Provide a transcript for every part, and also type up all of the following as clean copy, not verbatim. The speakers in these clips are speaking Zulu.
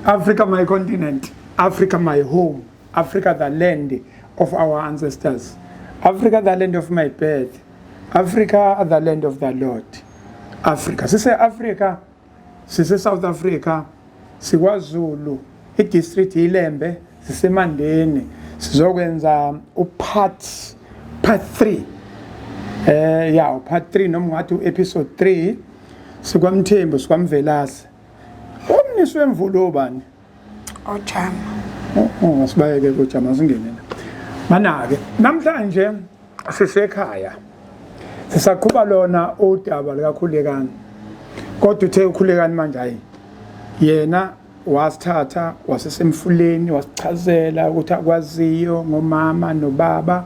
Africa my continent, Africa my home, Africa the land of our ancestors, Africa the land of my birth, Africa the land of the Lord. Africa. Sise Africa, sise South Africa, sikwaZulu, idistrict iLembe, sisemandeni. Sizokwenza upart part 3. Eh ya, part 3 noma ungathi uepisode 3 sikwamthembu sikwamvelase. Umnisi wemvula obani? Ojama. Oh, asibayeke kojama singene la. Mana-ke namhlanje sisekhaya sisaqhuba lona udaba likaKhulekani. Kodwa uthe uKhulekani manje hayi yena wasithatha wasesemfuleni wasichazela ukuthi akwaziyo ngomama nobaba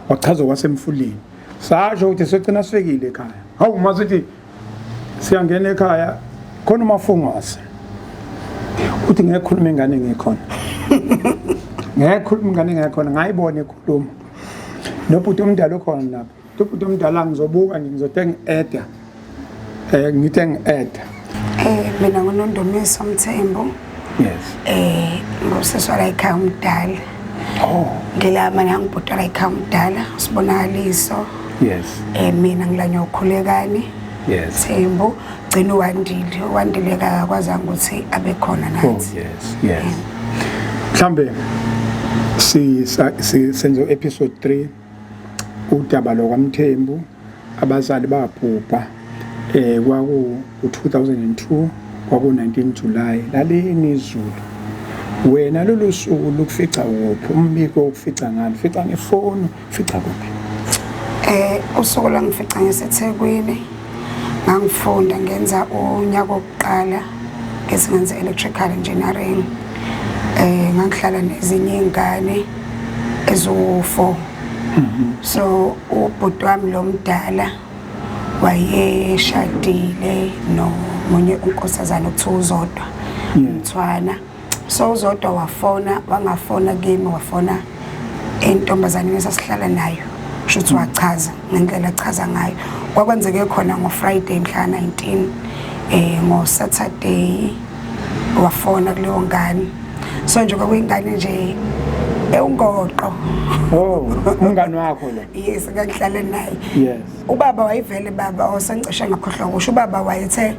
wachaza kwasemfuleni. Sasho ukuthi sogcina sifikile ekhaya. Hawu masithi siyangena ekhaya khona umafungwase uthi ngeke khuluma ingane ngikhona ngeke khuluma ingane ngikhona ngayibona ikhuluma nobhuti omdala ukhona lapha ubhuti omdala ngizobuka nje ngizothe ngi-eda um ngithe ngi-eda. Mina nguNondumiso Mthembu. Yes. Ngusisi wala ekhaya umdala. Oh. Ngilama nangibhuti wala ekhaya umdala, usibonakaliso. Yes. Mina ngilanywa uKhulekani. Yes. Thembu, gcina uWandile. uWandile akakwazanga ukuthi abe khona Oh nathi. yes. Mhlambe si senze episode 3 udaba lokwaMthembu abazali babhubha kwaku 2002 kwaku 19 July lalini izulu. Wena lolu suku lukufica kuphi? Umbiko ukufica ngani? Fica ngefoni, fica kuphi? Usuku lwangifica ngiseThekwini. Ngangifunda ngenza unyaka wokuqala ngethi ngenza electrical engineering. Ngangihlala nezinye izingane eziwu-4. So ubhuti wami lo mdala wayeshadile nomunye unkosazana okuthiwa uZodwa Mthwana. So uZodwa wafona, wangafona kimi, wafona entombazaneni esasihlala nayo. Kusho ukuthi wachaza ngendlela achaza ngayo. Kwakwenzeke khona ngo-Friday mhla 19, ngo-Saturday wafona kuleyo ngane. So nje kwakuyingane nje ewungoqo. Oh, umngani wakho lo? Yes, ngangihlale naye. Yes. Ubaba wayevele baba osengicishe ngakhohlwa kusho ubaba wayethe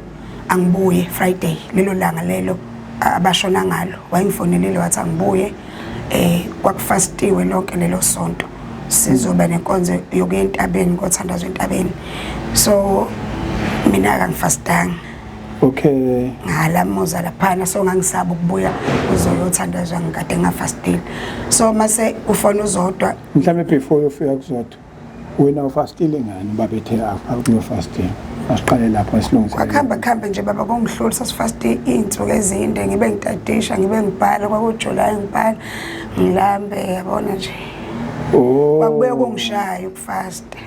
angibuye Friday lelo langa lelo abashona ngalo. Wayengifonelile wathi angibuye, kwakufastiwe lonke lelo sonto. Sizoba nenkonzo yokuya entabeni, kothandazwa entabeni. So mina akangifastanga. Okay. Ngalamuza laphana, so ngangisaba ukubuya kuzoyothandazwa ngikade ngafastile. So mase ufona uZodwa. Mhlambe before uyofika kuZodwa wena ufastile ngani babethe akuyofastile? Asiqale lapho esilungisele. Kwakuhamba kuhambe nje baba kongihlula, sasifaste iy'nsuku ezinde, ngibe ngitadisha, ngibe ngibhala, kwakuJuly ngibhala, ngilambe yabona nje. Oh. Kwakubuye kungishaya ukufasta.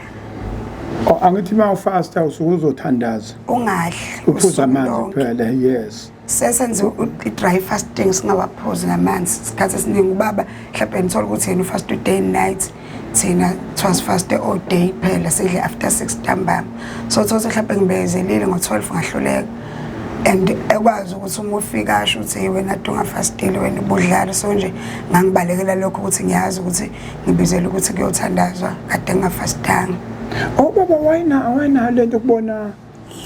Oh, angithi uma ufasta usuke uzothandaza. Ungadli. Uphuza amanzi kuphela, yes. Sesenze i-dry fasting singawaphuzi namanzi. Isikhathi esiningi ubaba mhlawumbe nithola ukuthi yena ufast day and night. Thina was fast all day kuphela, sidle after 6 ntambama. So thola mhlawumbe ngibezelile ngo-12 ngahluleka. And ekwazi ukuthi uma ufika asho ukuthi wena ungafastile wena ubudlala. So nje ngangibalekela lokho ukuthi ngiyazi ukuthi ngibizela ukuthi kuyothandazwa kade ngingafastanga. Oh baba wayena lento kubona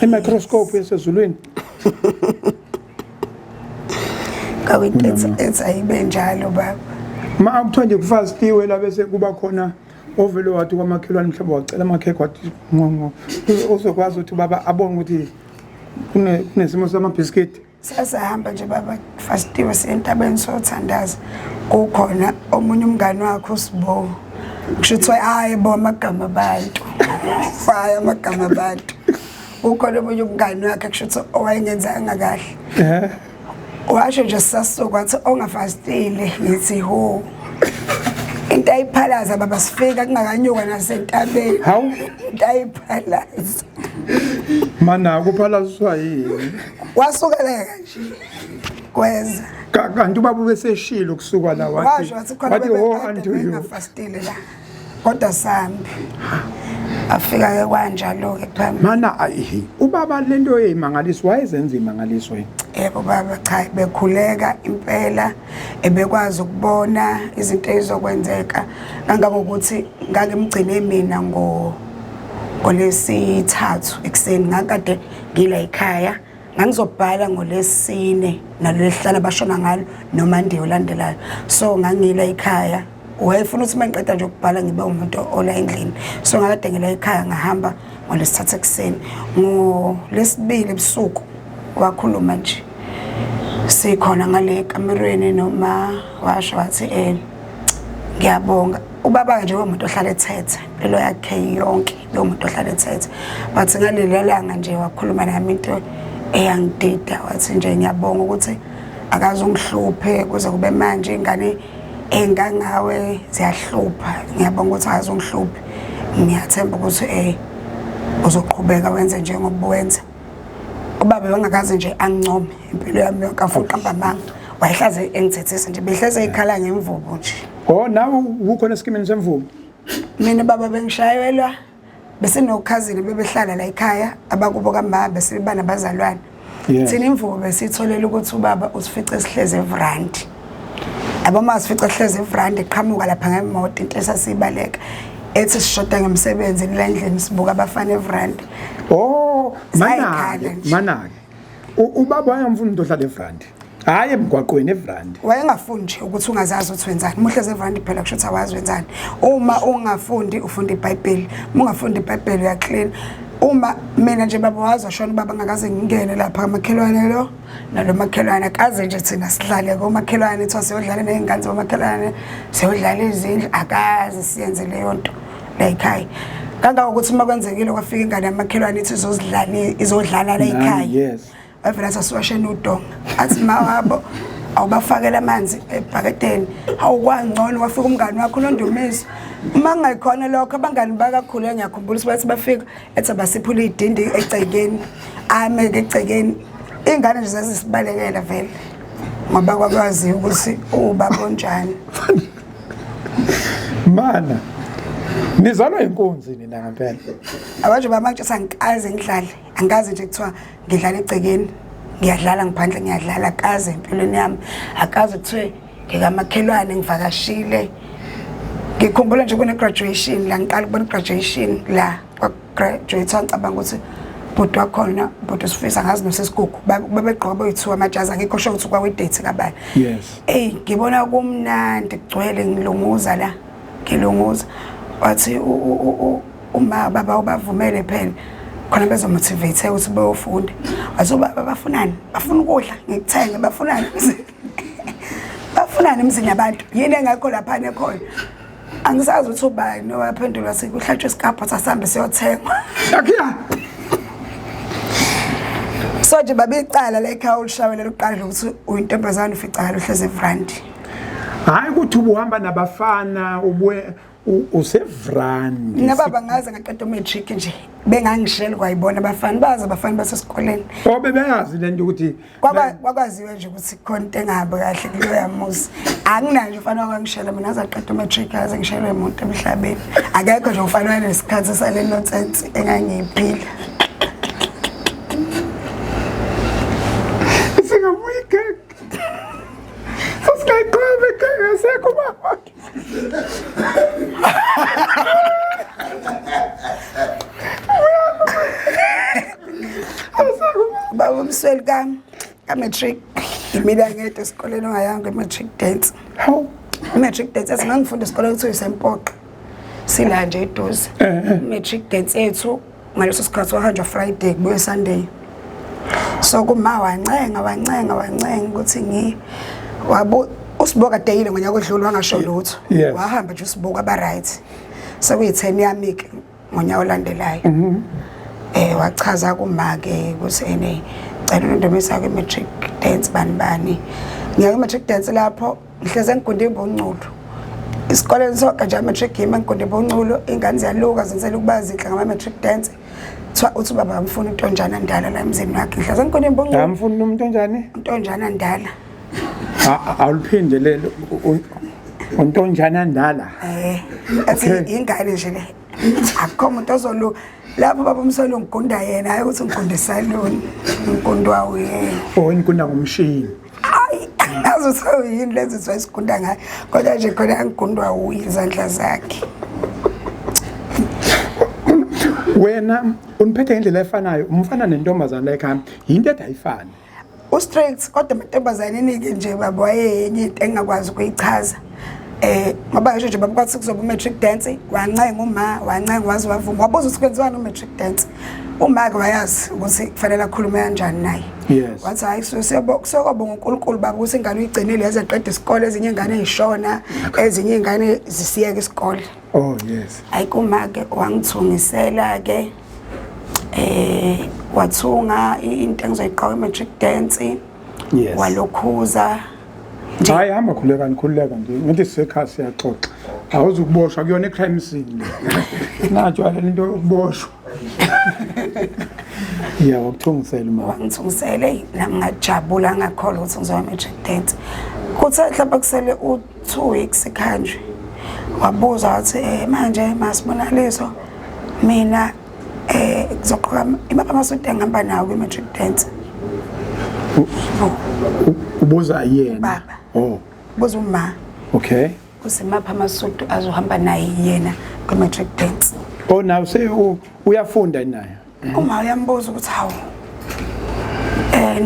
i-microscope yasezulwini. Kwakuyinto ethi ayibe njalo baba. Ma akuthiwa nje kufastiwe la bese kuba khona ovele wathi kwamakhelwane mhlawumbe wacela amakhekhe wathi ngongo uzokwazi ukuthi baba abone ukuthi kunesimo samabhiskidi. Sasahamba nje baba kufastiwe siye entabeni sothandaza. Kukhona omunye umngani wakhe uSibo. Kusho ukuthi hayi bo amagama abantu. Hayi amagama abantu. Ukhona omunye umngani wakhe kusho ukuthi owayengenzanga kahle. Washo nje sasisuka wathi ongafastile ngithi ho. Into ayiphalaza baba sifika kungakanyuka nasentabeni. Hawu. Into ayiphalaza. Mana kuphalaziswa yini? Wasukeleka nje. Kweza. Kanti ubaba ubeseshilo kusuka la wathi. Washo wathi khona wathi woe unto you. Bengafastile la. Kodwa sambi. Afika ke kanjalo ke phambili. Mana ayi ubaba lento eyimangaliso wayezenza imangaliso yini? Yebo baba, cha bekhuleka impela, ebekwazi ukubona izinto ezizokwenzeka kangangokuthi ngangimgcine mina ngolesithathu ekuseni, ngakade ngila ekhaya, ngangizobhala ngolesine nalolesihlanu abashona ngalo noManday olandelayo. So ngangila ekhaya, wayefuna ukuthi uma ngiqeda nje ukubhala ngibe umuntu ola endlini, so ngakade ngila ekhaya, ngahamba ngolesithathu ekuseni. Ngolesibili ebusuku wakhuluma nje sikhona ngale kamerweni noma washo wathi ngiyabonga ubaba nje umuntu ohlala ethethe impilo yakhe yonke, lo muntu ohlala ethethe. But ngaleli langa nje wakhuluma nami into eyangidida, wathi nje ngiyabonga ukuthi akaze ungihluphe kuze kube manje, ingane engangawe ziyahlupha, ngiyabonga ukuthi akaze ungihluphe, ngiyathemba ukuthi uzoqhubeka wenze njengoba wenza. Ubaba bengakaze nje angincome impilo yami yonke, afuna uqamba amanga, wayehlaze engithethisa nje, behleze ekhala ngemvubu nje. Oh, nawe ukhona esikimini semvubu? Mina baba bengishayelwa, besinokhazini bebehlala la ekhaya abakubo kamama, besiba nabazalwane. Thina imvubu besitholela ukuthi ubaba usifice sihleze evrandi, yabo, uma sifice sihleze evrandi eqhamuka lapha ngemoto, into esasiyibaleka ethi sishoda ngemsebenzi kula endlini, sibuka abafana evrandi. Oh, manake manake ubaba wayemfuna umuntu ohlala evrandi, hayi emgwaqweni, evrandi. Wayengafuni nje ukuthi ungazazi ukuthi wenzani. Uma uhlezi evrandi phela kusho ukuthi awazi wenzani. Uma ungafundi ufunda iBhayibheli, uma ungafundi iBhayibheli uyaklina. Uma mina nje baba wazi washona ubaba ngakaze ngingene lapha kamakhelwane lo nalo makhelwane, akaze nje thina sidlale komakhelwane, kuthiwa siyodlala ney'ngane zabomakhelwane, siyodlala izindlu, akaze siyenze leyo nto la ekhaya. Kangangokuthi uma kwenzekile kwafika ingane yamakhelwane ithi izozidlala, izodlala la ekhaya, wavele athi asiwasheni udonga, athi ma wabo awubafakele amanzi ebhakedeni. Hawu, kwangcono wafika umngani wakho uNondumiso. Uma kungayikhona lokho, abangani bakakhulu ngiyakhumbula ukuthi bathi bafika ethi abasiphule idindi egcekeni, ame-ke egcekeni, iy'ngane nje zazisibalekela vele ngoba kwakwaziwa ukuthi uwubaba onjani. Mana nizalwa inkunzi nina ngempela. Abanje bamanje angikaze ngidlale, angikaze nje kuthiwa ngidlala egcekeni, ngiyadlala ngiphandle, ngiyadlala, akaze empilweni yami, akaze kuthiwe ngikamakhelwane ngivakashile. Ngikhumbula nje kune-graduation la, ngiqala ukubona i-graduation la kwa-graduate, ngicabanga ukuthi bhuti wakhona, bhuti usifisa ngazi nosesigugu, babegqoka boyithiwa amajazi, angikho sure ukuthi kwakuyi-date kabani. Eyi, ngibona kumnandi kugcwele, ngilunguza la, ngilunguza, wathi uma baba ubavumele phela khona bezomotivate ukuthi beyofunda. Wathi ubaba bafunani? Bafuna ukudla, ngikuthenge. Bafunani? Bafunani emzini yabantu? Yini engekho laphana ekhona? Angisazi ukuthi ubani owaphendula wathi kuhlatshwe isikapho, sasambe siyothengwa. Akhiya. So nje babicala la ekhaya olushawela lokuqala ukuthi uyintombazane uficakala uhlezi evrandi. Hayi ukuthi ubuhamba nabafana, ubuye usevrandi. Mina baba ngaze ngaqeda umatric nje bengangisheli kwayibona abafana, bazi abafana basesikoleni. Oh, bebeyazi lento ukuthi Kwakwaziwe nje ukuthi khona into engahambi kahle kuloya muzi. Anginayo nje umfana wakangishela mina, aze aqeda umatric aze ngishelwe umuntu emhlabeni. Akekho nje umfana wanesikhathi sale nonsense engangiyiphila. Singabuyi igege. Sasikayiqhweba igege asekho baba. Baba umsweli ka-matric, imina ngedwa esikoleni ongayanga i-matric dance. Hawu. I-matric dance ethi ngangifunda esikoleni kuthiwa isempoqo, sila nje eduze. I-matric dance yethu ngaleso sikhathi wahanjwa Friday kubuye Sunday. So kuma wancenga wancenga wancenga ukuthi ngi wabo usiboka deyile ngonyaka odlule wangasho lutho. Wahamba nje usiboka ba right. Sekuyi-10 yami ke ngonyaka olandelayo. Wachaza kuma ke ukuthi ene cela unondomisa ke matric dance bani bani. Ngiya ku matric dance lapho ngihleze ngigunde imbonculo. Isikoleni sonke nje matric yimi ngigunde imbonculo, ingane ziyaluka zenzela ukuba zinhle ngama matric dance. Kuthiwa uthi ubaba amfuna intonjana ndala la emzini wakhe. Ngihleze ngigunde imbonculo. Amfuna umuntu onjani? Intonjana ndala. Awuliphinde lelo, untonjana ndala. Athi ingane nje le. Akukho muntu ozoluka lapho baba umsolo ngigunda yena, hayi ukuthi ngigunda esaluni, ngigundwa uyena. Oh, ngigunda ngomshini. Hayi, azi ukuthi yini lezi zithiwa isigunda ngayo, kodwa nje khona angigundwa wuye izandla zakhe. Wena uniphethe ngendlela efanayo, umfana nentombazana la ekhaya, yinto ethi ayifani. U-strict kodwa amantombazaneni-ke nje baba wayeyenye into engingakwazi ukuyichaza. Ngoba ngisho nje baba kwathi kuzoba u-matric dance, wancenga uma, wancenga waze wavuma. Wabuza ukuthi kwenziwani u-matric dance. Uma-ke wayazi ukuthi kufanele akhulume kanjani naye. Yes. Wathi hhayi siyobonga uNkulunkulu baba ukuthi ingane uyigcinile yaze yaqeda isikole, ezinye iy'ngane y'shona, ezinye iy'ngane zisiyeka isikole. Oh yes. Hayi kuma-ke wangithungisela-ke wathunga into engizoyiqoka i-matric dance. Yes. Walokhuza. Hayi hamba khuleka nikhululeka nje. Ngithi sisekhaya siyaxoxa. Awuzukuboshwa kuyona i-crime scene le. Najwayele into yokuboshwa. Yeah, wakuthungisela uma. Wangithungisela nami ngajabula ngakholwa ukuthi ngizoya matric dance. Kuthe mhlawumbe kusele u-2 weeks kanje. Wabuza wathi manje masibonaliso mina ngizoqoka imapha amasudi engihamba nawo kwi-matric dance. Ubuza yena. Baba. Oh. Ubuza uma. Okay. Usimapha amasudu azohamba naye yena kwi-matric dance. Oh now say uyafunda naye. Uma uyambuza ukuthi hawu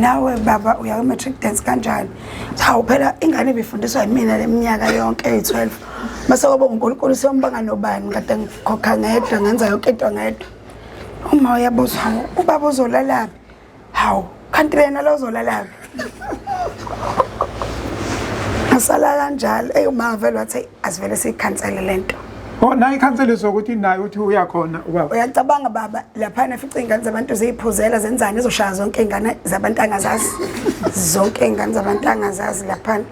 nawe baba uya kwi-matric dance kanjani? Hawu phela ingane ibifundiswa yimina leminyaka yonke eyi-12. Mase kwaba uNkulunkulu siyombanga nobani kade ngikhokha ngedwa ngenza yonke into ngedwa. Uma uyabuza hawu ubaba uzolalaphi? Hawu kanti yena lo uzolalaphi? Ngasala kanjalo. Eyi uma vele wathi asivele siyikhansele lento. Oh nayi ikhanseliswa ukuthi naye uthi uyakhona ubaba. Uyacabanga baba laphana fica iy'ngane zabantu ziyiphuzela zenzani ezoshaya zonke iy'ngane zabantu angazazi. Zonke iy'ngane zabantu angazazi laphana.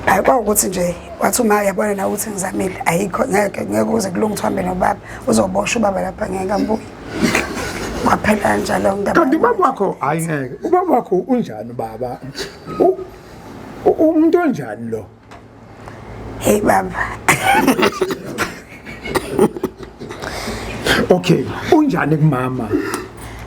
Hayi kwawukuthi nje wathi uma uyabona nawe ukuthi ngizamile ayikho ngeke ngeke kuze kulunge ukuthi uhambe nobaba uzoboshwa ubaba lapha ngeke ambuye. Kwaphela kanjalo indaba. Kanti ubaba wakho hayi ngeke. Ubaba wakho unjani ubaba? Umuntu onjani lo? Hey baba. Okay, unjani kumama?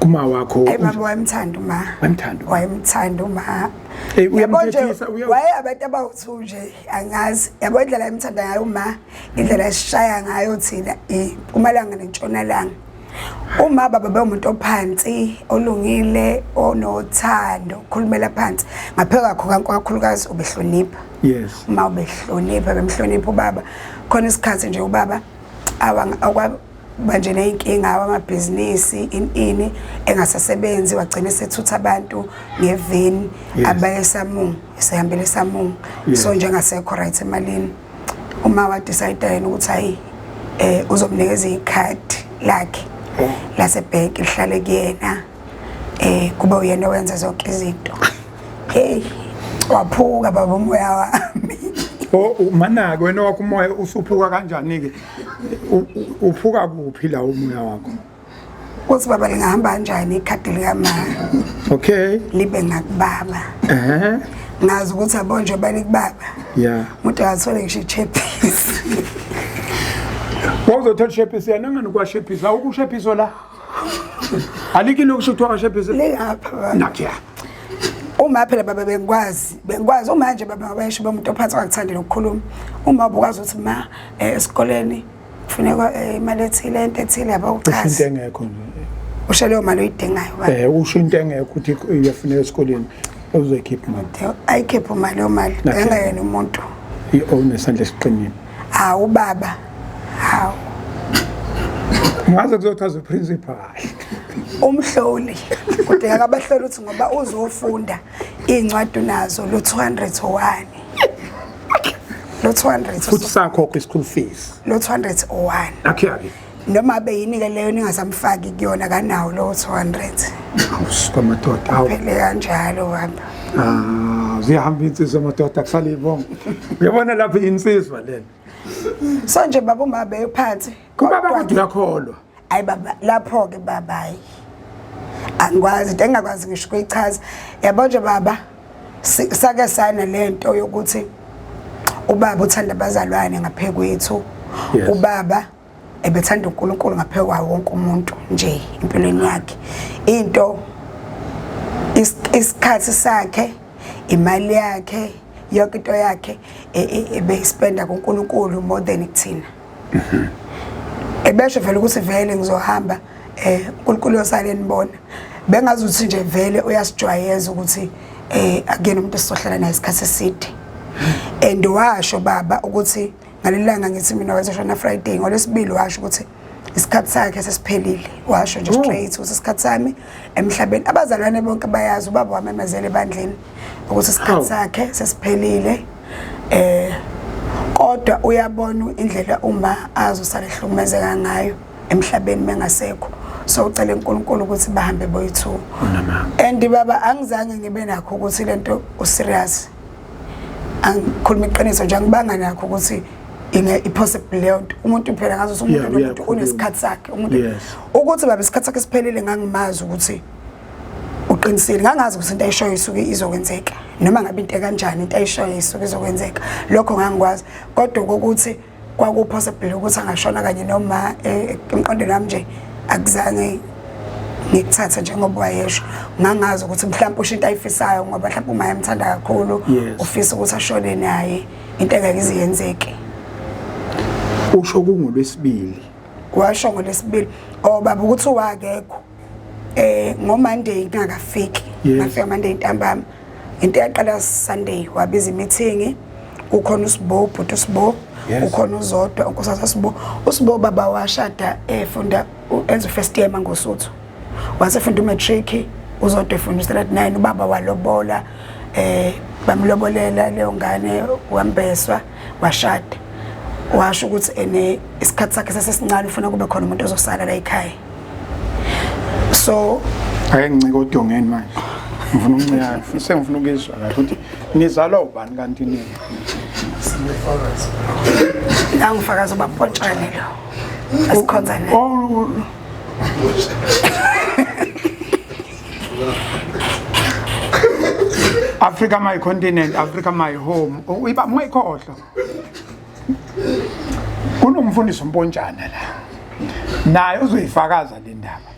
Kuma wakho. Hey baba wayemthanda uma. Wayemthanda. Wayemthanda uma. Hey uyamthethisa uya. Waye abantu abawu2 nje angazi. Yabo indlela ayemthanda ngayo uma, indlela esishaya ngayo thina iMpumalanga neNtshonalanga. Uma baba bewumuntu ophansi, olungile, onothando, okhulumela phansi. Ngapheka kwakho kakhulukazi ubehlonipha. Yes. Uma ubehlonipha bemhlonipha ubaba. Khona isikhathi nje ubaba akwaba nje neyinkinga amabhizinisi ini engasasebenzi wagcina esethutha abantu ngeveni abaye eSamungu esehambele eSamungu. So njengasekho right emalini. Uma wa decide yena ukuthi hayi uzomnikeza ikhadi lakhe lasebhenki lihlale kuyena kuba uyena owenza zonke izinto. Hey waphuka baba umoya wami. Oh manake wena wakho umoya usuphuka kanjani ke? Uphuka kuphi la umoya wakho? Uthi baba lingahamba kanjani ikhadi likama? Okay. Libe ngakubaba. Ngazi ukuthi abonje bani kubaba. Yeah. Umuntu akathole ngisho ichephisi. Wawuzothola ichephisi yena ngani kwashephisa awukushephiso la. Alikho lokusho kuthiwa kwashephisa. Lingapha baba. Nakya. Uma phela baba bengikwazi uma nje baba ngabayisho bomuntu ophansi ongakuthandi nokukhuluma. Uma ubukwazi ukuthi ma esikoleni kufuneka imali ethile into ethile yabo uchaza. Into engekho nje. Usho leyo mali oyidingayo baba. Usho into engekho ukuthi iyafuneka esikoleni uzoyikhipha imali. Ayikhiphe imali leyo mali. Engayena umuntu. Onesandla esiqinile. Hawu baba. Hawu. Ngaze kuzochaza uprincipal. Umhloli. Kudingeka abahloli ukuthi ngoba uzofunda iy'ncwadi unazo lo 201. Lo 200. Futhi sakhokha i-school fees. Lo 201. Akhe. Noma beyinike leyo ningasamfaki kuyona kanawo lo 200. Awusuka madoda. Awu. Phele kanjalo baba. Ziyahamba insizwa madoda kusale ibongo. Uyabona lapha insizwa lena. So nje baba uma beyophansi. Kubaba kodwa uyakholwa. Hayi baba lapho ke baba hayi. Angikwazi into engakwazi ngisho ukuyichaza. Yabo nje baba sake sana lento yokuthi ubaba uthanda abazalwane ngaphe kwethu. Ubaba Ebethanda uNkulunkulu ngaphezu kwawo wonke umuntu nje empilweni yakhe. Into isikhathi sakhe, imali yakhe, yonke into yakhe ebeyispenda kuNkulunkulu more than kuthina. Ebesho vele ukuthi vele ngizohamba uNkulunkulu yosale nibona. Bengazuthi nje vele uyasijwayeza ukuthi akuyena umuntu esizohlala naye isikhathi eside. And washo baba ukuthi ngalelanga ngithi mina wayezoshona Friday, ngolwesibili washo ukuthi isikhathi sakhe sesiphelile. Washo nje straight ukuthi isikhathi sami emhlabeni, abazalwane bonke bayazi, ubaba wamemezela ebandleni ukuthi isikhathi sakhe sesiphelile. Kodwa uyabona indlela uma azosala ehlukumezeka ngayo emhlabeni mengasekho, so ucela uNkulunkulu ukuthi bahambe boyi-2. And baba, angizange ngibe nakho ukuthi lento userious, angikhuluma iqiniso nje, angibanga nakho ukuthi inge i-possible leyo nto. Umuntu phela ngazo umuntu nomuntu unesikhathi sakhe umuntu ukuthi baba isikhathi sakhe siphelile. Ngangimazi ukuthi uqinisile, ngangazi ukuthi into ayishoyo isuke izokwenzeka, noma ngabe into ekanjani, into ayishoyo isuke izokwenzeka, lokho ngangikwazi. Kodwa kokuthi kwaku-possible ukuthi angashona kanye noma, emqondweni wami nje akuzange ngikuthathe njengoba wayesho. Ngangazi ukuthi mhlawumbe usho into ayifisayo, ngoba mhlawumbe uma yamthanda kakhulu ufisa ukuthi ashone naye, into engeke iziyenzeke. Usho kungolwesibili? Washo ngolwesibili. Oh baba, ukuthi wakekho ngoMonday ngingakafiki, ngafika Monday ntambama. Into yaqala Sunday, wabiza imeeting, kukhona uSibo, ubhuti uSibo, ukhona uZodwa, unkosikazi uSibo. USibo baba washada efunda, enza first year Mangosuthu, wasefunda umatric, uZodwa efunda standard 9. Ubaba walobola, bamlobolela leyo ngane, wambeswa, washada. Washo ukuthi ene isikhathi sakhe sasesincane, ufuna kube khona umuntu ozosala la ekhaya, so Ake ngincike odongeni manje, ngifuna ukuncika, sengifuna ukuzwa kahle ukuthi nizalwa ubani kanti nini. Nangufakazi ubampontshane lo asikhonza naye. Oh, Africa my continent, Africa my home. Uyiba ungayikhohlwa. Kunomfundisi uMpontshana la. Naye uzoyifakaza le ndaba.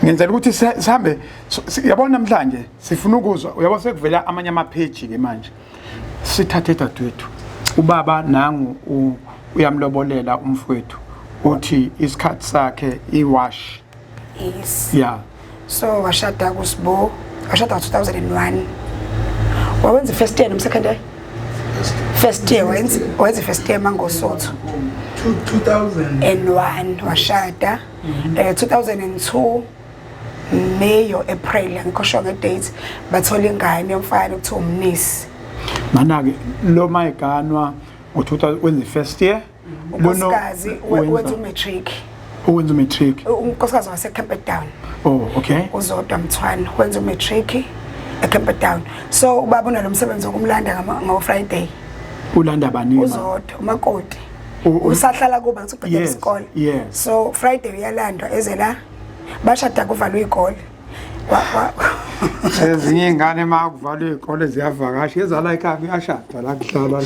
Ngenzela ukuthi sihambe yabona namhlanje sifuna ukuzwa, uyabo, sekuvela amanye ama-page ke manje. Sithathe dadewethu. Ubaba nangu uyamlobolela umfowethu. Uthi isikhathi sakhe iwash. Yes. Yeah. So washada kuSibo, washada ngo-2001. Wawenza i-first year noma second year? First year, wenza i-first year Mangosuthu. 2000 and washada 2002 May or April, angikho sure nge-date, bathola ingane yomfana okuthiwa uMnisi. Mana ke lo mayiganwa ngo-2000 wenza i-first year. Unkosikazi wenza umatric. Owenza umatric. Unkosikazi wase-Camperdown. Oh, okay. UZodwa Mthwana wenza umatric eCamperdown. So ubaba unalo msebenzi wokumlanda ngo-Friday. Ulanda bani? UZodwa, umakoti. Usahlala kuba ngithi uqedela isikole. So Friday uyalandwa eze la, bashada kuvalwe izikole. Ezinye iy'ngane uma kuvalwe iy'kole ziyavakasha, ezala ekhaya kuyashadwa la kuhlalwa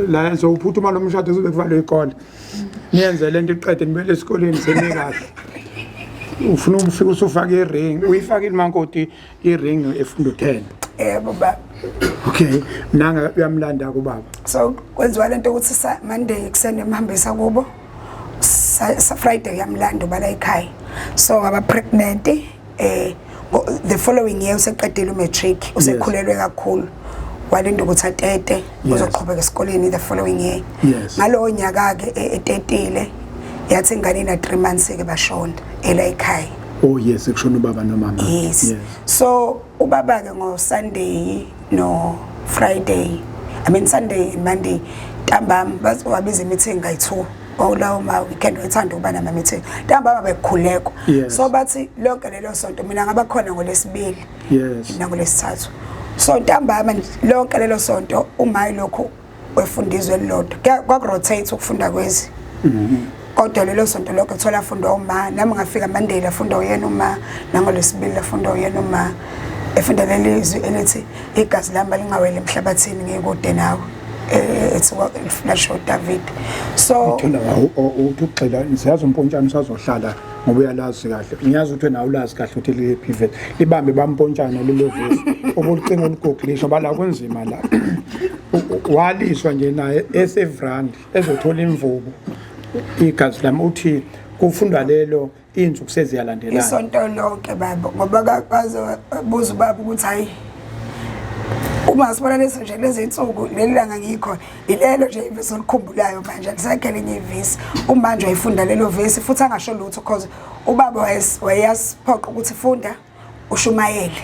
la, so uphuthuma lo mshado kuzobe kuvalwe iy'kole, niyenze le nto iqede, nibuyele esikoleni senikahle. Ufuna ukufika usufake i-ring, uyifakile umakoti i-ring efunda u-10. Yebo baba. Okay, nanga uyamlanda kubaba. So kwenziwa lento ukuthi Monday ekuseni emhambisa kubo, Friday uyamlanda ubala ekhaya. So waba pregnant the following year, useqedile umatric, usekhulelwe kakhulu, walinda ukuthi atete, uzoqhubeka esikoleni the following year. Ngalowo nyaka ke etetile, yathi ingane ina 3 months ke bashona ela ekhaya. Oh yes, kushona ubaba nomama. Yes. So ubaba ke ngo Sunday no Friday, I mean Sunday and Monday ntambama wabiza meeting kayi-2 olawo ma weekend, wethanda ukuba nama meeting ntambama, bekukhulekwa. So bathi lonke lelo sonto mina ngaba khona ngolesibili nangolesithathu. So ntambama lonke lelo sonto uma lokhu wefunda izwe elilodwa, kwakurotate ukufunda kwezi, kodwa lelo sonto lokho thola afundwa uma nami ngafika Monday, lafunda uyena uma, nangolesibili lafunda uyena uma, efunda leli zwi elithi igazi lami lingawele emhlabathini ngikude nawe. Ethi lasho David, so Uthanda uthi ukugxila, siyazi umpontshana usazohlala ngoba uyalazi kahle. Ngiyazi ukuthi wena awulazi kahle ukuthi liphi ivesi. Libambe bampontshana lelo vesi. Ubucingo olugooglisha bala kunzima la. Waliswa nje naye esevrand ezothola imvubu. Igazi lami uthi kufundwa lelo iy'nsuku seziyalandelana. Isonto lonke baba, ngoba bazobuza ubaba ukuthi hayi, uma sibona leso nje lezi insuku leli langa ngikho ilelo nje ivesi olikhumbulayo manje, alisekho elinye ivesi. Umanje wayifunda lelo vesi futhi angasho lutho, cause ubaba wayeyasiphoqa ukuthi funda ushumayele,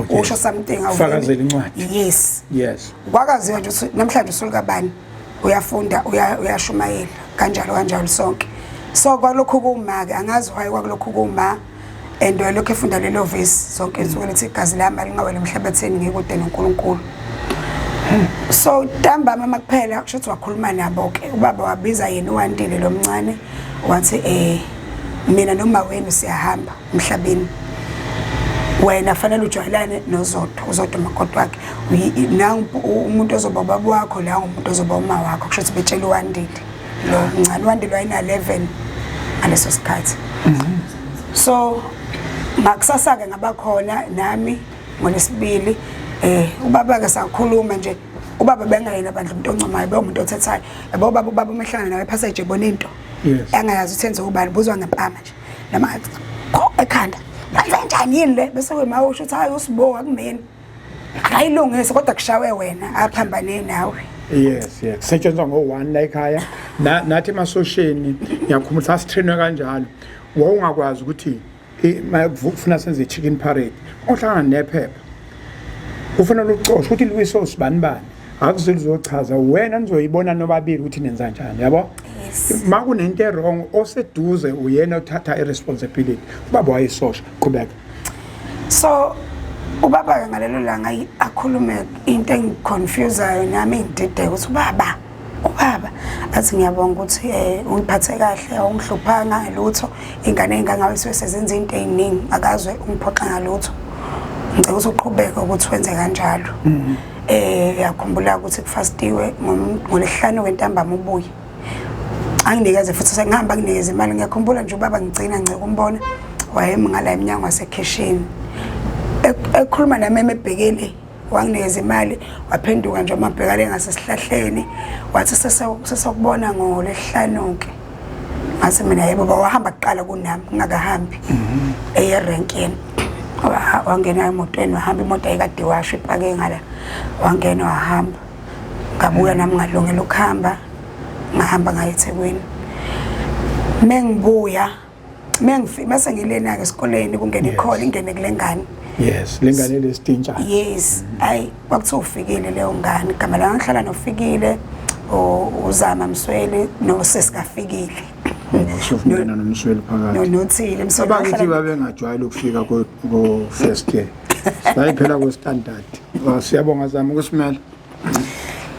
usho something. Fakazela incwadi. Yes. Yes. Kwakaziwa nje ukuthi namhlanje usulikabani uyafunda, uyashumayela, kanjalo kanjalo sonke. So kwalokhu kuma-ke angazi why kwakulokhu kuma and walokhu efunda lelo vesi zonke insuku lethi igazi lami alingawela emhlabathini ngikude noNkulunkulu. So ntambama makuphela kusho ukuthi wakhuluma nabo-ke ubaba, wabiza yena uWandile lo mncane, wathi mina noma wenu siyahamba emhlabeni, wena fanele ujwayelane noZodwa, uZodwa umakoti wakhe. Nangu umuntu ozoba ubaba wakho, la umuntu ozoba uma wakho. Kusho ukuthi betshela uWandile lo mncane. UWandile wayena-11 ngaleso sikhathi. So ngakusasa-ke ngabakhona nami ngolesibili. Ubaba-ke sakhuluma nje, ubaba bengayena bandla umuntu oncomayo, bewumuntu othethayo, yabo ubaba. Ubaba uma ehlangana nawe ephasage ebona into angayazi ukuthi enze ubani, buzwa ngempama nje noma ngathi kho ekhanda, wenze njani, yini le, bese kuyima usho ukuthi hayi, usibo akumeni akayilungise, kodwa kushawe wena aphambane nawe. Yes, kusetshenzwa ngo-one la ekhaya. Nathi emasosheni ngiyakhumbula sasitrainwe kanjalo. Wawungakwazi ukuthi kufuna senze i-chicken parade, ohlangana nephepha kufanele ucoshe ukuthi liwiswe usibani bani, akuze lizochaza wena, nizoyibona nobabili ukuthi nenza njani, yabo. Ma kunento e-wrong, oseduze uyena othatha i-responsibility. Ubaba wayesosha. Qhubeka. So ubaba-ke ngalelo langa akhulume into engiconfusayo nami, engidideka ukuthi ubaba athi ngiyabonga ukuthi ungiphathe kahle, awungihluphanga ngelutho, ingane ey'ngangawe suke sezenza into ey'ningi, akazwe ungiphoxa ngalutho, ngicela ukuthi uqhubeke ukuthi wenze kanjalo. Yakhumbula ukuthi kufastiwe ngolesihlanu wentambama, ubuye anginikeze futhi, sengihamba anginikeze imali. Ngiyakhumbula nje ubaba ngigcina ngce kumbona wayemi ngala emnyango wasekhishini ekhuluma nami emebhekele, wanginikeza imali, waphenduka nje wamabhekale ngasesihlahleni, wathi sesokubona ngolesihlanu-ke. Ngathi mina yebo baba. Wahamba kuqala kunami ngingakahambi, eye erenkini, wangena emotweni wahamba, imoto ayikade iwashwa ipake ngala, wangena wahamba. Ngabuya nami ngalungela ukuhamba, ngahamba ngaye eThekwini. Mengibuya mase ngilena-ke esikoleni, kungena ikhona ingene kule ngane. Yes, lengane lestintsha. Yes, ayi, kwakuthiwa ufikile leyo ngane, igama la ngihlala nofikile, uZama Msweli nosisi kafikile. Usufungena nomsweli phakathi. Nonothile Msweli. Abakithi babengajwayele ukufika ko first year, sayiphela ko standard. Oh, siyabonga Zama ukusimela.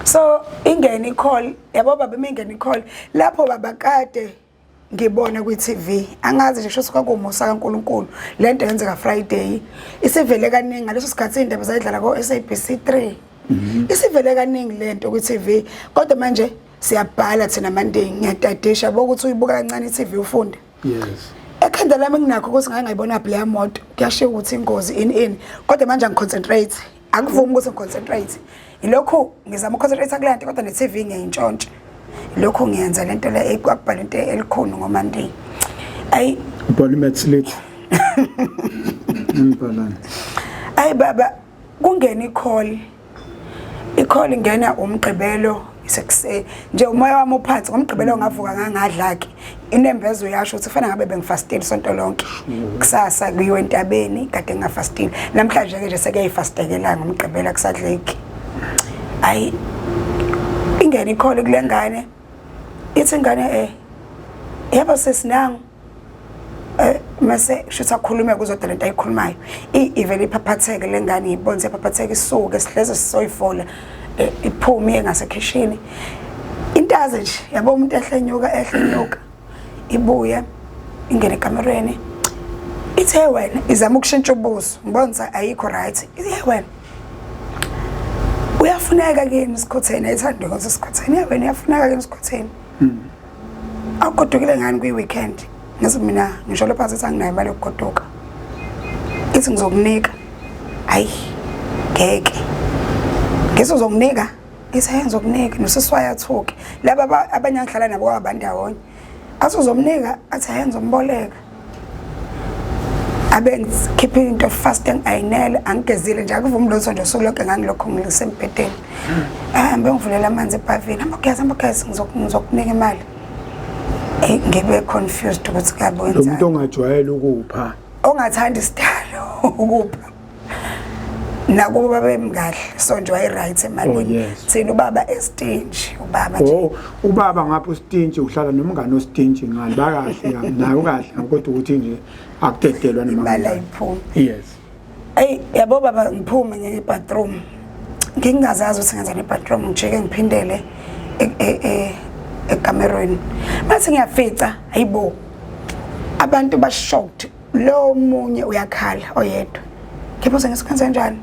So ingene i-call, yabo baba, imingene i-call lapho baba kade ngibona kwi-TV, angazi nje kusho kwakuwumusa kaNkulunkulu. Lento yenzeka Friday, isivele kaningi ngaleso sikhathi indaba zayidlala ko-SABC 3, isivele kaningi lento kwi-TV, kodwa manje siyabhala thina Monday, ngiyatadisha bokuthi uyibuka kancane i-TV ufunde. Ekhanda lami nginakho ukuthi ngake ngayibona phi leya moto, kuyashiwo ukuthi ingozi ini ini, kodwa manje angiconcentrate, angivumi ukuthi ngiconcentrate. Ilokhu ngizama ukuconcentrate kule nto, kodwa ne-TV ngiyayintshontsha, ilokhu ngiyenza lento le kwakubhala into elikhulu ngoMonday, ayi. Ubhala i-maths lit. Ngibhalani? Ayi baba, kungena i-call, i-call ingena umgqibelo isekuseni nje, umoya wami uphansi ngomgqibelo, ngavuka ngangadla-ke, inembezo yasho ukuthi kufanele ngabe bengifastile isonto lonke, kusasa kuyiwe entabeni, kade ngingafastile. Namhlanje-ke nje sekuyayifastekela ngomgqibelo, akusadleki. Ayi, ingene i-call kule ngane, ithi ingane yebo sesinangu, mase shuthi akhulume kuzodwa lento ayikhulumayo, ivele iphaphatheke le ngane, ngibone sephaphatheka, isuke sihleze sisoyifola, iphume iye ngasekhishini, intaze nje, yabo, umuntu ehlenyuka ehlenyuka, ibuye ingene ekamerweni, ithe wena izama ukushintsha ubuso, ngibona ukuthi ayikho right, ithe wena. Uyafuneka kini Sikhotheni, ayithanda ukuthi Sikhotheni, ya wena uyafuneka kini Sikhotheni. Awugodukile ngani kwi-weekend? Ngithi mina ngisho lapha sithi anginayo imali yokugoduka. Ithi ngizokunika. Hayi, ngeke. Ngithi uzokunika? Ithi hayi ngizokunika. Nosisi wayathuke. Laba abanye angihlala nabo kwabandawonye. Athi uzomnika? Athi hayi ngizomboleka. Abe ngikhipha into fast engayinele, angigezile nje, akuvumi lutho nje usuku lonke ngangilokhu ngisembhedeni. Ahambe ngivulela amanzi ebhavini, hamba ugeze, hamba ugeze, ngizokunika imali. Ngibe confused ukuthi kabe Lo muntu wenzani. ongajwayele ukupha. Ongathandi isidalo ukupha. Nakuba babemkahle, so nje waye-right emalini. Oh, yes. Thina ubaba estinji, ubaba nje. Oh, ubaba ngapha ustinji uhlala nomngane ostinji ngani bakahle kabi naye ukahle kodwa ukuthi nje akudedelwa noma Imali kanjani. ayiphumi. Yes. Eyi yabo baba, ngiphume ngiye e-bathroom. Ngingazazi ukuthi ngenzani e-bathroom, ngijike ngiphindele ekamerweni. Mase ngiyafica, hayibo. Abantu ba shocked. Lo munye uyakhala oyedwa. Ngibuze ngesikwenze njani?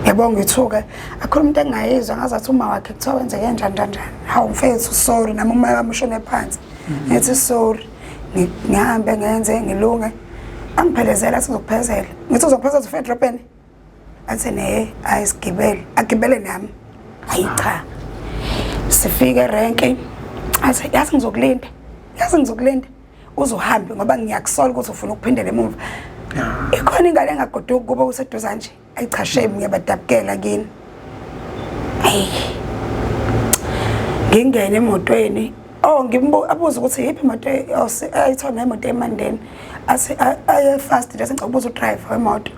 Yabo ngithuke, akho umuntu engayizwa ngazathi uma wakhe kuthiwa wenzeke njani njani njani. Hawu mfethu sorry, nami uma wami ushone phansi. Ngithi sorry, ngihambe ngenze ngilunge. Angiphelezela, athi ngizokuphezela. Ngithi uzokuphezela ufike edrobheni? Athi ne, hayi sigibele. Agibele nami. Hayi cha. Sifike erenki. Athi yazi ngizokulinda. Yazi ngizokulinda. Uzohambe ngoba ngiyakusola ukuthi ufuna ukuphindela emuva. Ikhona ingane engagoduki kuba useduze nje. Ayi cha shame, ngiyabadabukela kini. Hey. Ngingene emotweni. Oh ngimbu abuza ukuthi yiphi imoto ayithona imoto eMandeni. Athi aye fast nje, sengicela ukubuza udriver wemoto.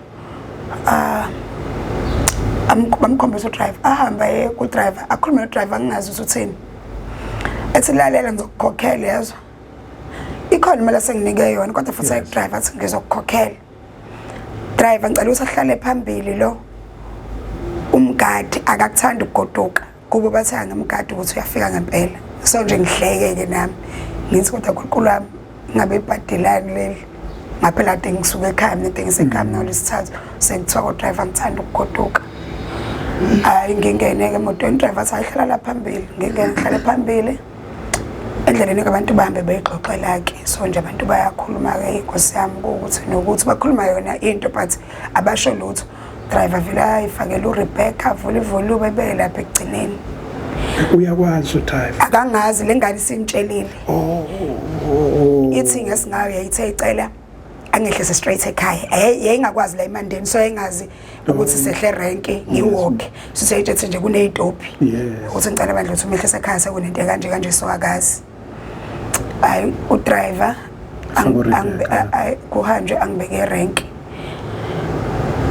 Ah bamkhombisa udriver, ahamba aye ku driver, akhulume no driver, ngingazi ukuthi uthini. Ethi lalela ngizokukhokhela yezwa. Ikhona imali asenginike yona kodwa futhi ayi driver athi ngizokukhokhela. Driver ngicela ukuthi ahlale phambili lo. Umgadi akakuthanda ukugoduka. Kubo bathi angimgadi ukuthi uyafika ngempela. So nje ngihleke ke nami. Ngithi kodwa uNkulunkulu wami ngabe ibhadelani leli. Ngaphela kade ngisuka ekhaya mina, kade ngisekhaya mina ngolwesithathu sekuthiwa ko driver ngithanda ukugoduka. Hayi ngingene ke emotweni, driver athi ayihlala la phambili, ngingene ngihlale phambili. Endleleni ke abantu bahambe beyixoxela ke, so nje abantu bayakhuluma ke inkosi yami ukuthi nokuthi bakhuluma yona into but abasho lutho. Driver vele ayifakele uRebecca, avule ivolume ebeke lapha ekugcineni. Uyakwazi udriver? Akangazi, le ngane isimtshelile. Oh. Ithi ngesingayo yayithe icela angehlise straight ekhaya. Yayingakwazi la eMandeni, so yayingazi ukuthi sehle rank ngiwalk. So seyitshethe nje kunezitopi. Yes. Uthi ngicela bandla ukuthi umehlise ekhaya sekunento kanje kanje, so akazi. Hayi udriver kuhanjwe angibeke rank.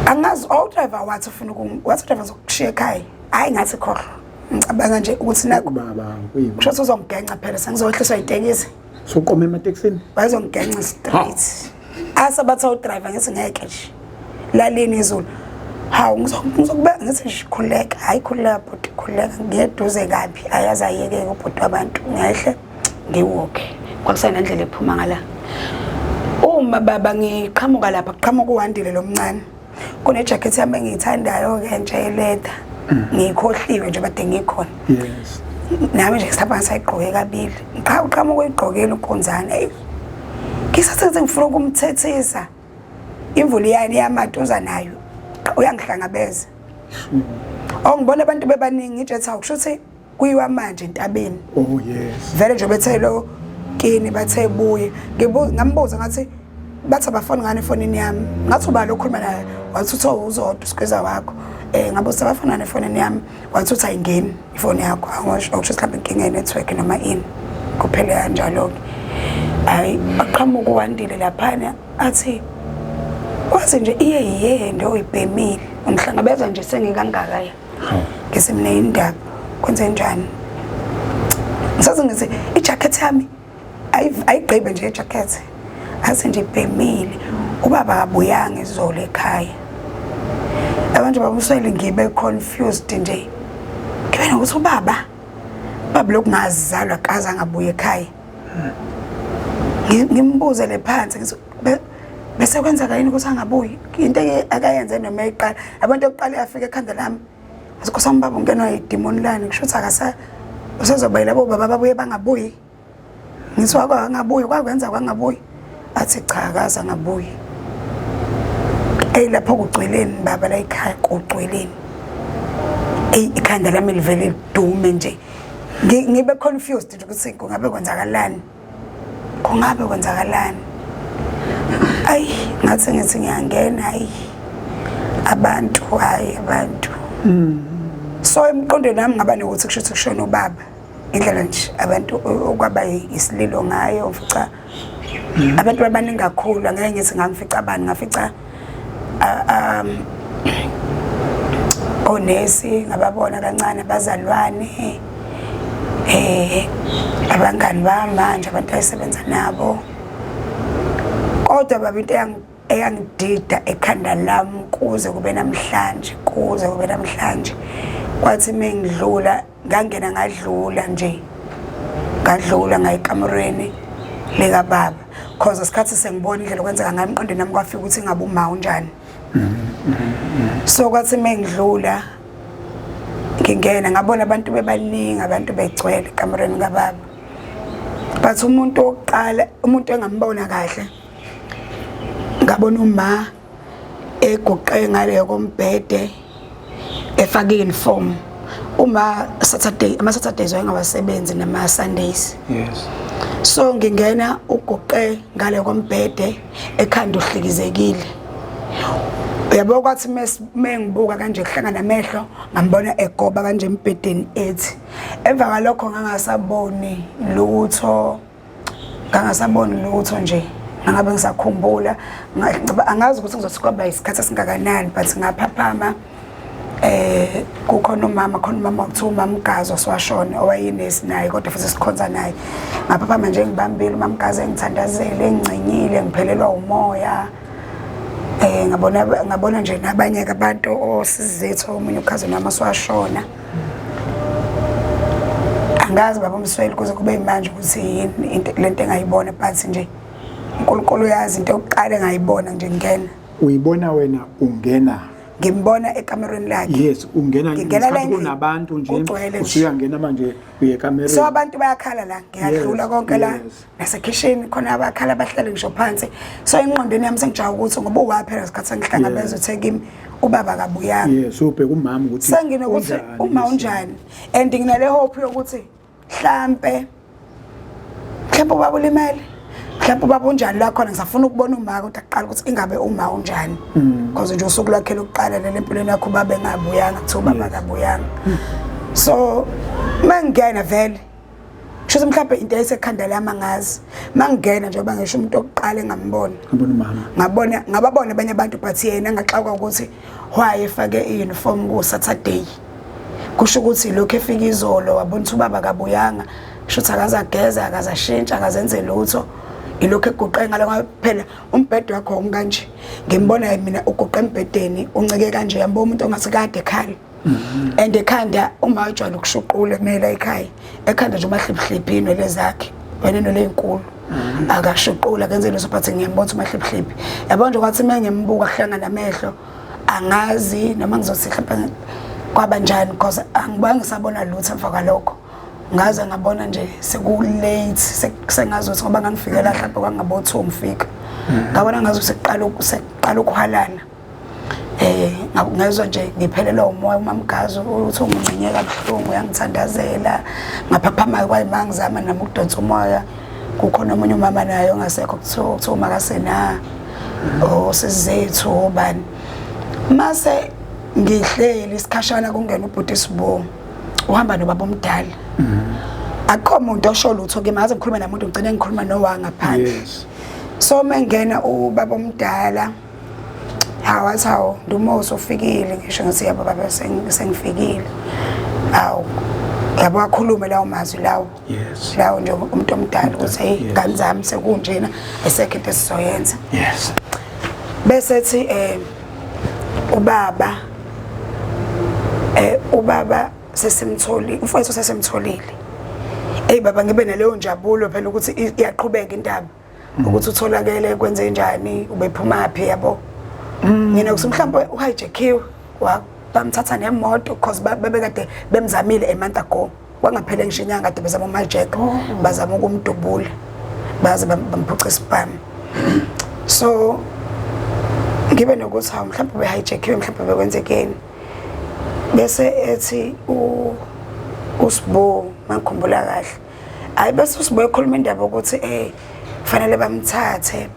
Angazi oh driver wathi ufuna wathi driver zokushiya ekhaya. Hayi ngathi khohlwa. Ngicabanga nje ukuthi nakho baba kuyima. Kusho ukuthi uzongigenca phela sengizohliswa itekisi. Soqoma ematekisini? Bayazongigenca straight. Asa bathi awudriver ngithi ngeke nje. Lalini izulu. Hawu ngizokubeka ngithi nje khuleka. Hayi khuleka bhuti, khuleka ngiyeduze kabi. Ayaze ayeke ubhuti wabantu. Ngehle ngiwalk. Kwakusenendlela ephuma ngala. Uma baba ngiqhamuka lapha kuqhamuka uWandile lomncane. Kune jacket yami engiyithandayo ke nje eletha. Ngikhohliwe nje bade ngikhona. Yes. Nami nje ngisapha ngisayigqoke kabili. Ngiqha uqhamuka uyigqokile uNkonzane. Ey. Ngisathe ngifuna ukumthethisa. Imvula iyani yamatuza nayo. Uyangihlangabeza. Oh ngibona abantu bebaningi ngijethi awusho ukuthi kuyiwa manje entabeni. Oh yes. Vele nje bethe lo kini bathe buye. Ngambuza ngathi bathi abafoni ngani efonini yami. Ngathi ubani okhuluma naye? Wathi utho uzodwa usigwiza wakho. Ngabuza abafoni ngani efonini yami? Wathi uthi ayingeni ifoni yakho. Angisho okusho mhlawumbe inkinga ye-network noma ini. Kuphele kanjalo ke. Hayi aqhamuka uWandile laphana athi wathi nje iye yiyende oyibhemile. Ungihlangabeza nje sengikangaka ya. Ngise mina indaba kwenze njani? Ngisaze ngithi ijacket yami ayigqibe nje ijacket. Athi nje ibhemile. Ubaba akabuyanga izolo ekhaya. Abantu babusele ngibe confused nje. Ngibe nokuthi ubaba baba lokungazalwa kaze angabuye ekhaya. Ngimbuze le phansi ngithi bese kwenzeka yini ukuthi angabuyi? Into akayenze noma eyiqala. Abantu okuqala yafika ekhanda lami. Nkosi wami baba ungenwa idimoni lani kusho ukuthi akasa usezoba yilabo baba babuye bangabuyi. Ngithi wakwangabuyi kwakwenza kwangabuyi. Athi cha akaze angabuyi. Eyi lapho kugcweleni baba la ekhaya kugcweleni. Eyi ikhanda lami livele lidume nje. Ngibe confused nje ukuthi kungabe kwenzakalani. Kungabe kwenzakalani? Ayi ngathi ngithi ngiyangena ayi abantu hayi abantu. So emqondweni wami ngaba nokuthi kusho ukuthi kushona ubaba. Indlela nje abantu okwaba isililo ngayo ngifica abantu babaningi kakhulu angeke ngithi ngangifica abani ngafica onesi ngababona kancane abazalwane abangani bami manje abantu ayisebenza nabo kodwa baba into eyangidida ekhanda lami kuze kube namhlanje kuze kube namhlanje kwathi mengidlula ngangena ngadlula nje ngadlula ngayikamerweni likababa cause isikhathi sengibona indlela okwenzeka ngayo emqondweni nami kwafika ukuthi ngabe uma unjani so kwathi mengidlula ngingena ngabona abantu bebaningi abantu begcwele ekamerweni kababa but umuntu wokuqala umuntu engambona kahle ngabona uma eguqe ngale kombhede efake uniform uma Saturday ama Saturdays wayengawasebenzi nama Sundays yes so ngingena uguqe ngale kombhede ekhanda uhlikizekile uyabo kwathi mengibuka kanje kuhlangana amehlo ngambona egoba kanje embhedeni ethi emva kwalokho ngangasaboni lutho ngangasaboni lutho nje angabe ngisakhumbula angazi ukuthi ngizothi kwaba isikhathi esingakanani but ngaphaphama kukhona umama khona umama okuthiwa umama uGazi oswashona owayinesi naye kodwa futhi sikhonza naye ngaphaphama nje ngibambile umama uGazi engithandazele engcinyile ngiphelelwa umoya ngabona ngabona nje nabanye abantu osizitho omunye ukhazini wami oswashona angazi baba uMsweli kuze kube manje ukuthi yini into lento engayibona but nje uNkulunkulu uyazi into yokuqala engayibona nje ngena uyibona wena ungena ngimbona ekamerweni lakhe yes ungena Ngingena la ngesikhathi endlini, kunabantu nje kugcwele nje. usuyangena manje uye ekamerweni so abantu bayakhala la ngiyadlula Yes, konke la yes. nasekhishini khona abakhala bahlale ngisho phansi so engqondweni yami sengijaha ukuthi ngoba uwaphela isikhathi sengihlangabeza uthe kimi ubaba akabuyanga yes ubheka umama ukuthi senginokuthi unjani uma kulesi unjani and nginale hope yokuthi hlampe mhlawumbe ubaba ulimele mhlawumbe ubaba unjani la khona ngisafuna ukubona uma kodwa kuqala ukuthi ingabe uma unjani because nje usuku lwakhe lokuqala lele empilweni yakho ubaba engabuyanga kuthiwa ubaba akabuyanga so mangingena vele kusho mhlawumbe into esekhanda lami angazi mangingena njengoba ngisho umuntu okuqala engambona ngabona umama ngabona ngababona abanye abantu but yena ngaxakwa ukuthi why efake i-uniform ku-Saturday kusho ukuthi lokhu efika izolo wabona ukuthi ubaba akabuyanga kusho ukuthi akaze ageze akaze ashintshe akazenze lutho ilokhu eguqe ngalo ngoba phela umbhede wakho unganje ngimbona mina uguqe embhedeni uncike kanje yambona umuntu ongathi kade ekhala and ekhanda uma ujwayele ukushuqula kumele ekhaya ekhanda nje umahliphihliphi inwele zakhe wena inwele ezinkulu akashuqula kenze leso but ngiyambona ukuthi umahliphihliphi yabo nje kwathi uma ngimbuka kuhlangana amehlo angazi noma ngizothi mhlawumbe kwaba njani because angibange ngisabona lutho emva kwalokho ngaze ngabona nje seku-late sengazuthi ngoba ngangifikela mhlawumbe kwangabo 2 ngifika ngabona ngazuthi sekuqala sekuqala ukuhwalana ngezwa nje ngiphelelwa umoya umamgazi uthi ungincinye kabuhlungu uyangithandazela ngaphaphama kwayima ngizama nami ukudonsa umoya kukhona omunye umama naye ongasekho kuthiwa kuthiwa umakasena osizethu obani mase ngihleli isikhashana kungena ubhuti Sibu uhamba nobaba omdala akukho muntu osho lutho kimi ngaze ngikhulume namuntu ngigcine ngikhuluma nowa ngaphandle yes so mengena ubaba omdala hawu wathi hawu Ndumo usufikile ngisho ngithi yebo baba sengifikile hawu yabo akhulume lawo mazwi lawo yes lawo nje umuntu omdala ukuthi hey Yes. ngane zami sekunjena esekho into esizoyenza yes bese ethi ubaba ubaba sesimtholile umfowethu sesimtholile hey baba ngibe naleyo njabulo phela ukuthi iyaqhubeka indaba ukuthi utholakele kwenze njani ubephuma phi yabo mina kuthi mhlawumbe uhijackiwe Bamthatha nemoto because babekade bemzamile a month ago. Kwangaphele ngisho inyanga kade bezama umajeka, bazama ukumdubula, baze bamphuca isibhamu. So ngibe nokuthi hawu, mhlawumbe behijackiwe, mhlawumbe bekwenzekeni. Bese ethi uSibu, mangikhumbula kahle, hayi, bese uSibu ekhuluma indaba ukuthi kufanele bamthathe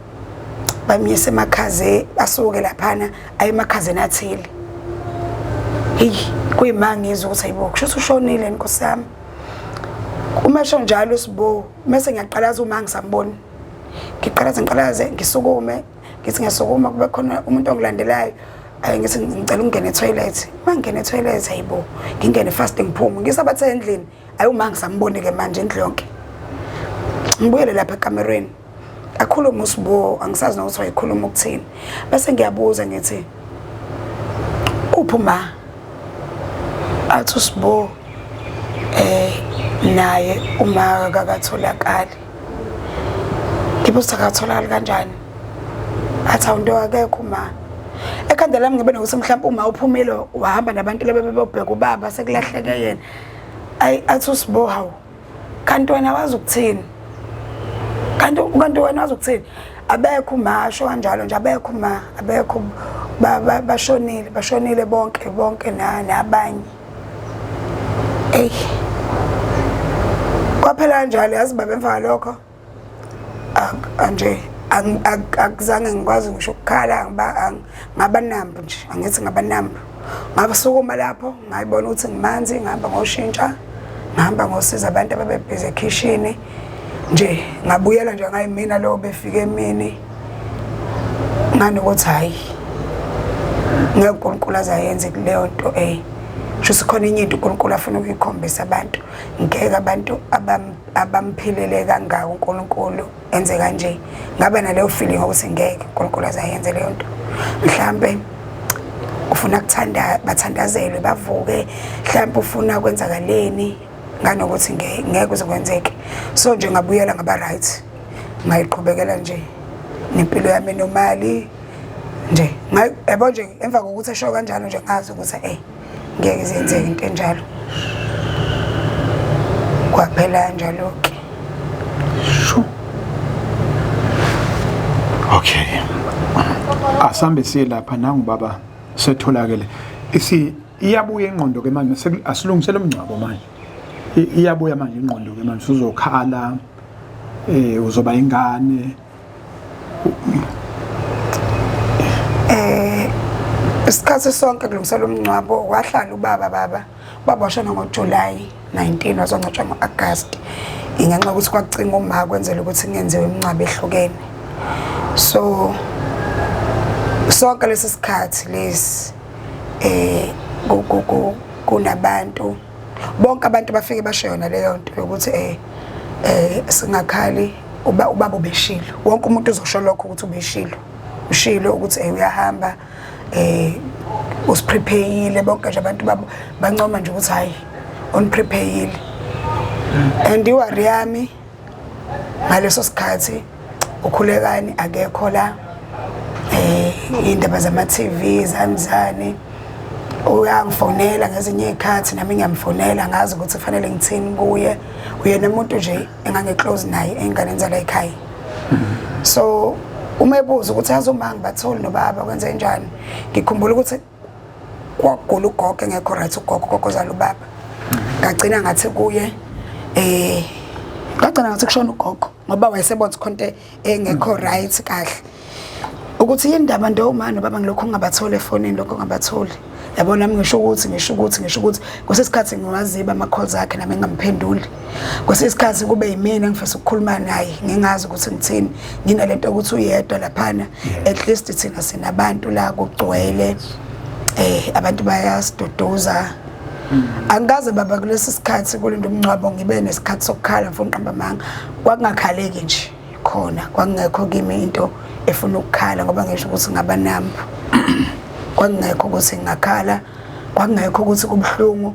bamyise emakhaze, asuke laphana aye emakhazeni athile. Heyi, kuyima ngizwa ukuthi hayibo, kusho ukuthi ushonile, nkosi yami. Uma esho njalo uSibu, mese ngiyaqalaza uma ngisamboni, ngiqalaze ngiqalaze, ngisukume, ngithi ngiyasukuma, kube khona umuntu ongilandelayo. Ayi, ngithi ngicela ukungena etoilet. Uma ngingena etoilet, hayibo, ngingene fast, ngiphume, ngisabathe endlini, ayi, uma ngisamboni-ke manje indlu yonke. Ngibuyele lapha ekamerweni, akhulume uSibu, angisazi nokuthi wayekhuluma ukuthini. Bese ngiyabuza ngithi, uphi uma? Athi uSibu, naye uma akakatholakali. Ngibuza, akatholakali kanjani? Athi, awunto, akekho uma. Ekhanda lami ngibe nokuthi mhlawumbe uma uphumile wahamba nabantu laba bebobheka ubaba, sekulahleke yena. Ayi, athi uSibu, hawu, kanti wena wazi ukuthini? Kanti wena wazi ukuthini? Abekho uma, asho kanjalo nje, abekho uma, abekho, bashonile, bashonile bonke bonke nabanye. Eyi, kwaphela kanjalo, yazi baba. Emva kwalokho nje akuzange ngikwazi ngisho ukukhala, ngaba numb nje, angithi ngaba numb. Ngabasukuma lapho, ngayibona ukuthi ngimanzi, ngihamba ngoshintsha, ngihamba ngosiza abantu ababebhizi ekhishini nje, ngabuyela nje ngayimina lo befika emini. Nganokuthi hhayi, ngeke uNkulunkulu azayenze kuleyo nto. Sho khona enye into uNkulunkulu afuna ukuyikhombisa abantu. Ngeke abantu abamphilele kangaka uNkulunkulu enze kanje. Ngaba naleyo feeling ukuthi ngeke uNkulunkulu azayenze leyo nto. Mhlambe ufuna kuthanda bathandazelwe bavuke, mhlawumbe ufuna kwenzakaleni, nganokuthi ngeke kuze kwenzeke. So nje ngabuyela ngaba right, ngayiqhubekela nje nempilo yami enormal nje. Yabo nje, emva kokuthi esho kanjalo nje, ngazi ukuthi ngeke izenzeke into enjalo. Kwaphela kanjalo-ke. Sure. Okay. Asambe siye lapha nangu baba setholakele. Isi iyabuya ingqondo ke manje, asilungisele umngcwabo manje. Iyabuya manje ingqondo ke manje, uzokhala, uzoba ingane. Isikhathi sonke kulungiselwa umngcwabo wahlala ubaba. Baba washona ngoJuly 19, wazongcwatshwa ngo-August, ingenxa yokuthi kwakucinga uma kwenzela ukuthi kungenziwe imingcwabo ehlukene. So sonke lesi sikhathi lesi kunabantu bonke, abantu bafike basho yona leyo nto yokuthi singakhali, uba ubaba ubeshilo. Wonke umuntu uzosho lokho ukuthi ubeshilo, ushilo ukuthi uyahamba, usiprepare-ile. Bonke nje abantu babo bancoma nje ukuthi hayi, uniprepare-ile. And iworry yami ngaleso sikhathi, uKhulekani akekho la, indaba zama TV zani zani, uyangifonela ngezinye izikhathi, nami ngiyamfonela, ngazi ukuthi kufanele ngithini kuye. Uyena umuntu nje engangiclose naye enganeni zala ekhaya. So uma ebuza ukuthi yazi uma ngibatholi nobaba, kwenze njani, ngikhumbula ukuthi kwagula ugogo engekho right, ugogo, ugogo ozala ubaba. Ngagcina ngathi kuye, ngagcina ngathi kushona ugogo ngoba wayesebona ukuthi khona into engekho right kahle, ukuthi yini ndaba ndo uma nobaba ngilokhu ngingabatholi efonini, lokho ngingabatholi. Yabo, nami ngisho ukuthi kwesinye isikhathi ngiwaziba ama-calls akhe, nami ngingamphenduli. Kwesinye isikhathi kube yimina engifisa ukukhuluma naye, ngingazi ukuthi ngithini, nginalento yokuthi uyedwa laphana. At least thina sinabantu la, kugcwele, abantu bayasiduduza. Angikaze baba kulesi sikhathi kulinda umngcwabo ngibe nesikhathi sokukhala, mfuna uqamba amanga. Kwakungakhaleki nje khona, kwakungekho kimi into efuna ukukhala, ngoba ngisho ukuthi ngaba numb. Kwakungekho ukuthi ngingakhala, kwakungekho ukuthi kubuhlungu.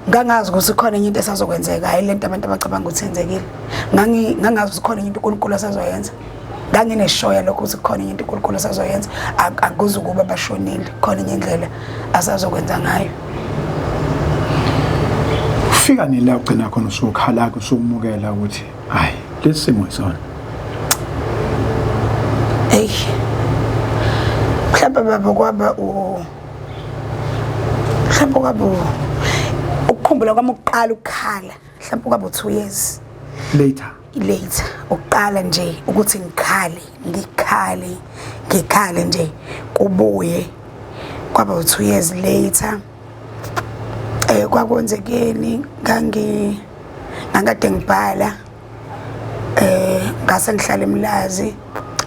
Ngangazi ukuthi khona enye into esazokwenzeka, hayi lento abantu abacabanga ukuthi yenzekile. Ngangazi ukuthi khona enye into uNkulunkulu asazoyenza. Ngangineshoya lokho ukuthi khona enye into uNkulunkulu asazoyenza, akuzukuba bashonile, khona enye indlela asazokwenza ngayo. Ufika nini la ugcina khona usukhala usumukela ukuthi hayi lesi simo isona? Ey, mhlawumbe baba kwaba u mhlawumbe kwaba ukukhumbula kwami ukuqala ukukhala, mhlawumbe kwaba 2 years later. Later ukuqala nje ukuthi ngikhale, ngikhale, ngikhale nje kubuye kwaba 2 years later. Kwakwenzekeni, ngangikade ngibhala, ngase ngihlala eMlazi.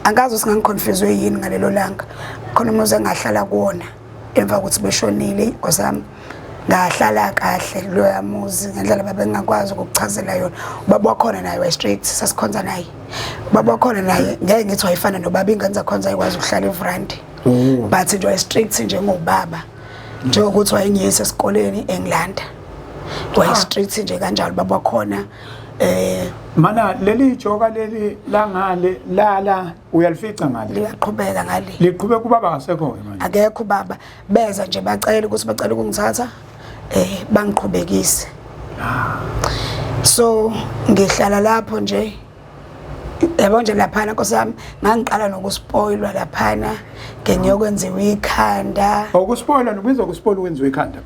Angazi ukuthi ngangiconfuse yini ngalelo langa, khona umuzi engahlala kuwona emva kokuthi beshonile inkosi yami. Ngahlala kahle kuloya muzi ngendlela babengakwazi ukukuchazela yona. Ubaba wakhona naye waye-strict, sasikhonza naye. Ubaba wakhona naye ngeke ngithi wayefana nobaba, ingane zakhona zayikwazi ukuhlala evrandi. But nje waye-strict njengobaba, njengokuthi wayengiyisa esikoleni engilanda, waye-strict nje kanjalo ubaba wakhona. Mana leli joka leli langale lala uyalifica ngale, liyaqhubeka ngale, liqhubeka ubaba ngasekho manje. Akekho ubaba, beza nje bacela ukuthi bacela ukungithatha bangiqhubekise. So ngihlala lapho nje, yabo nje laphana nkosi yami ngangiqala nokuspoilwa laphana, ke ngiyokwenziwa ikhanda. Ukuspoilwa nokwenza ukuspoilwa ukwenziwa ikhanda.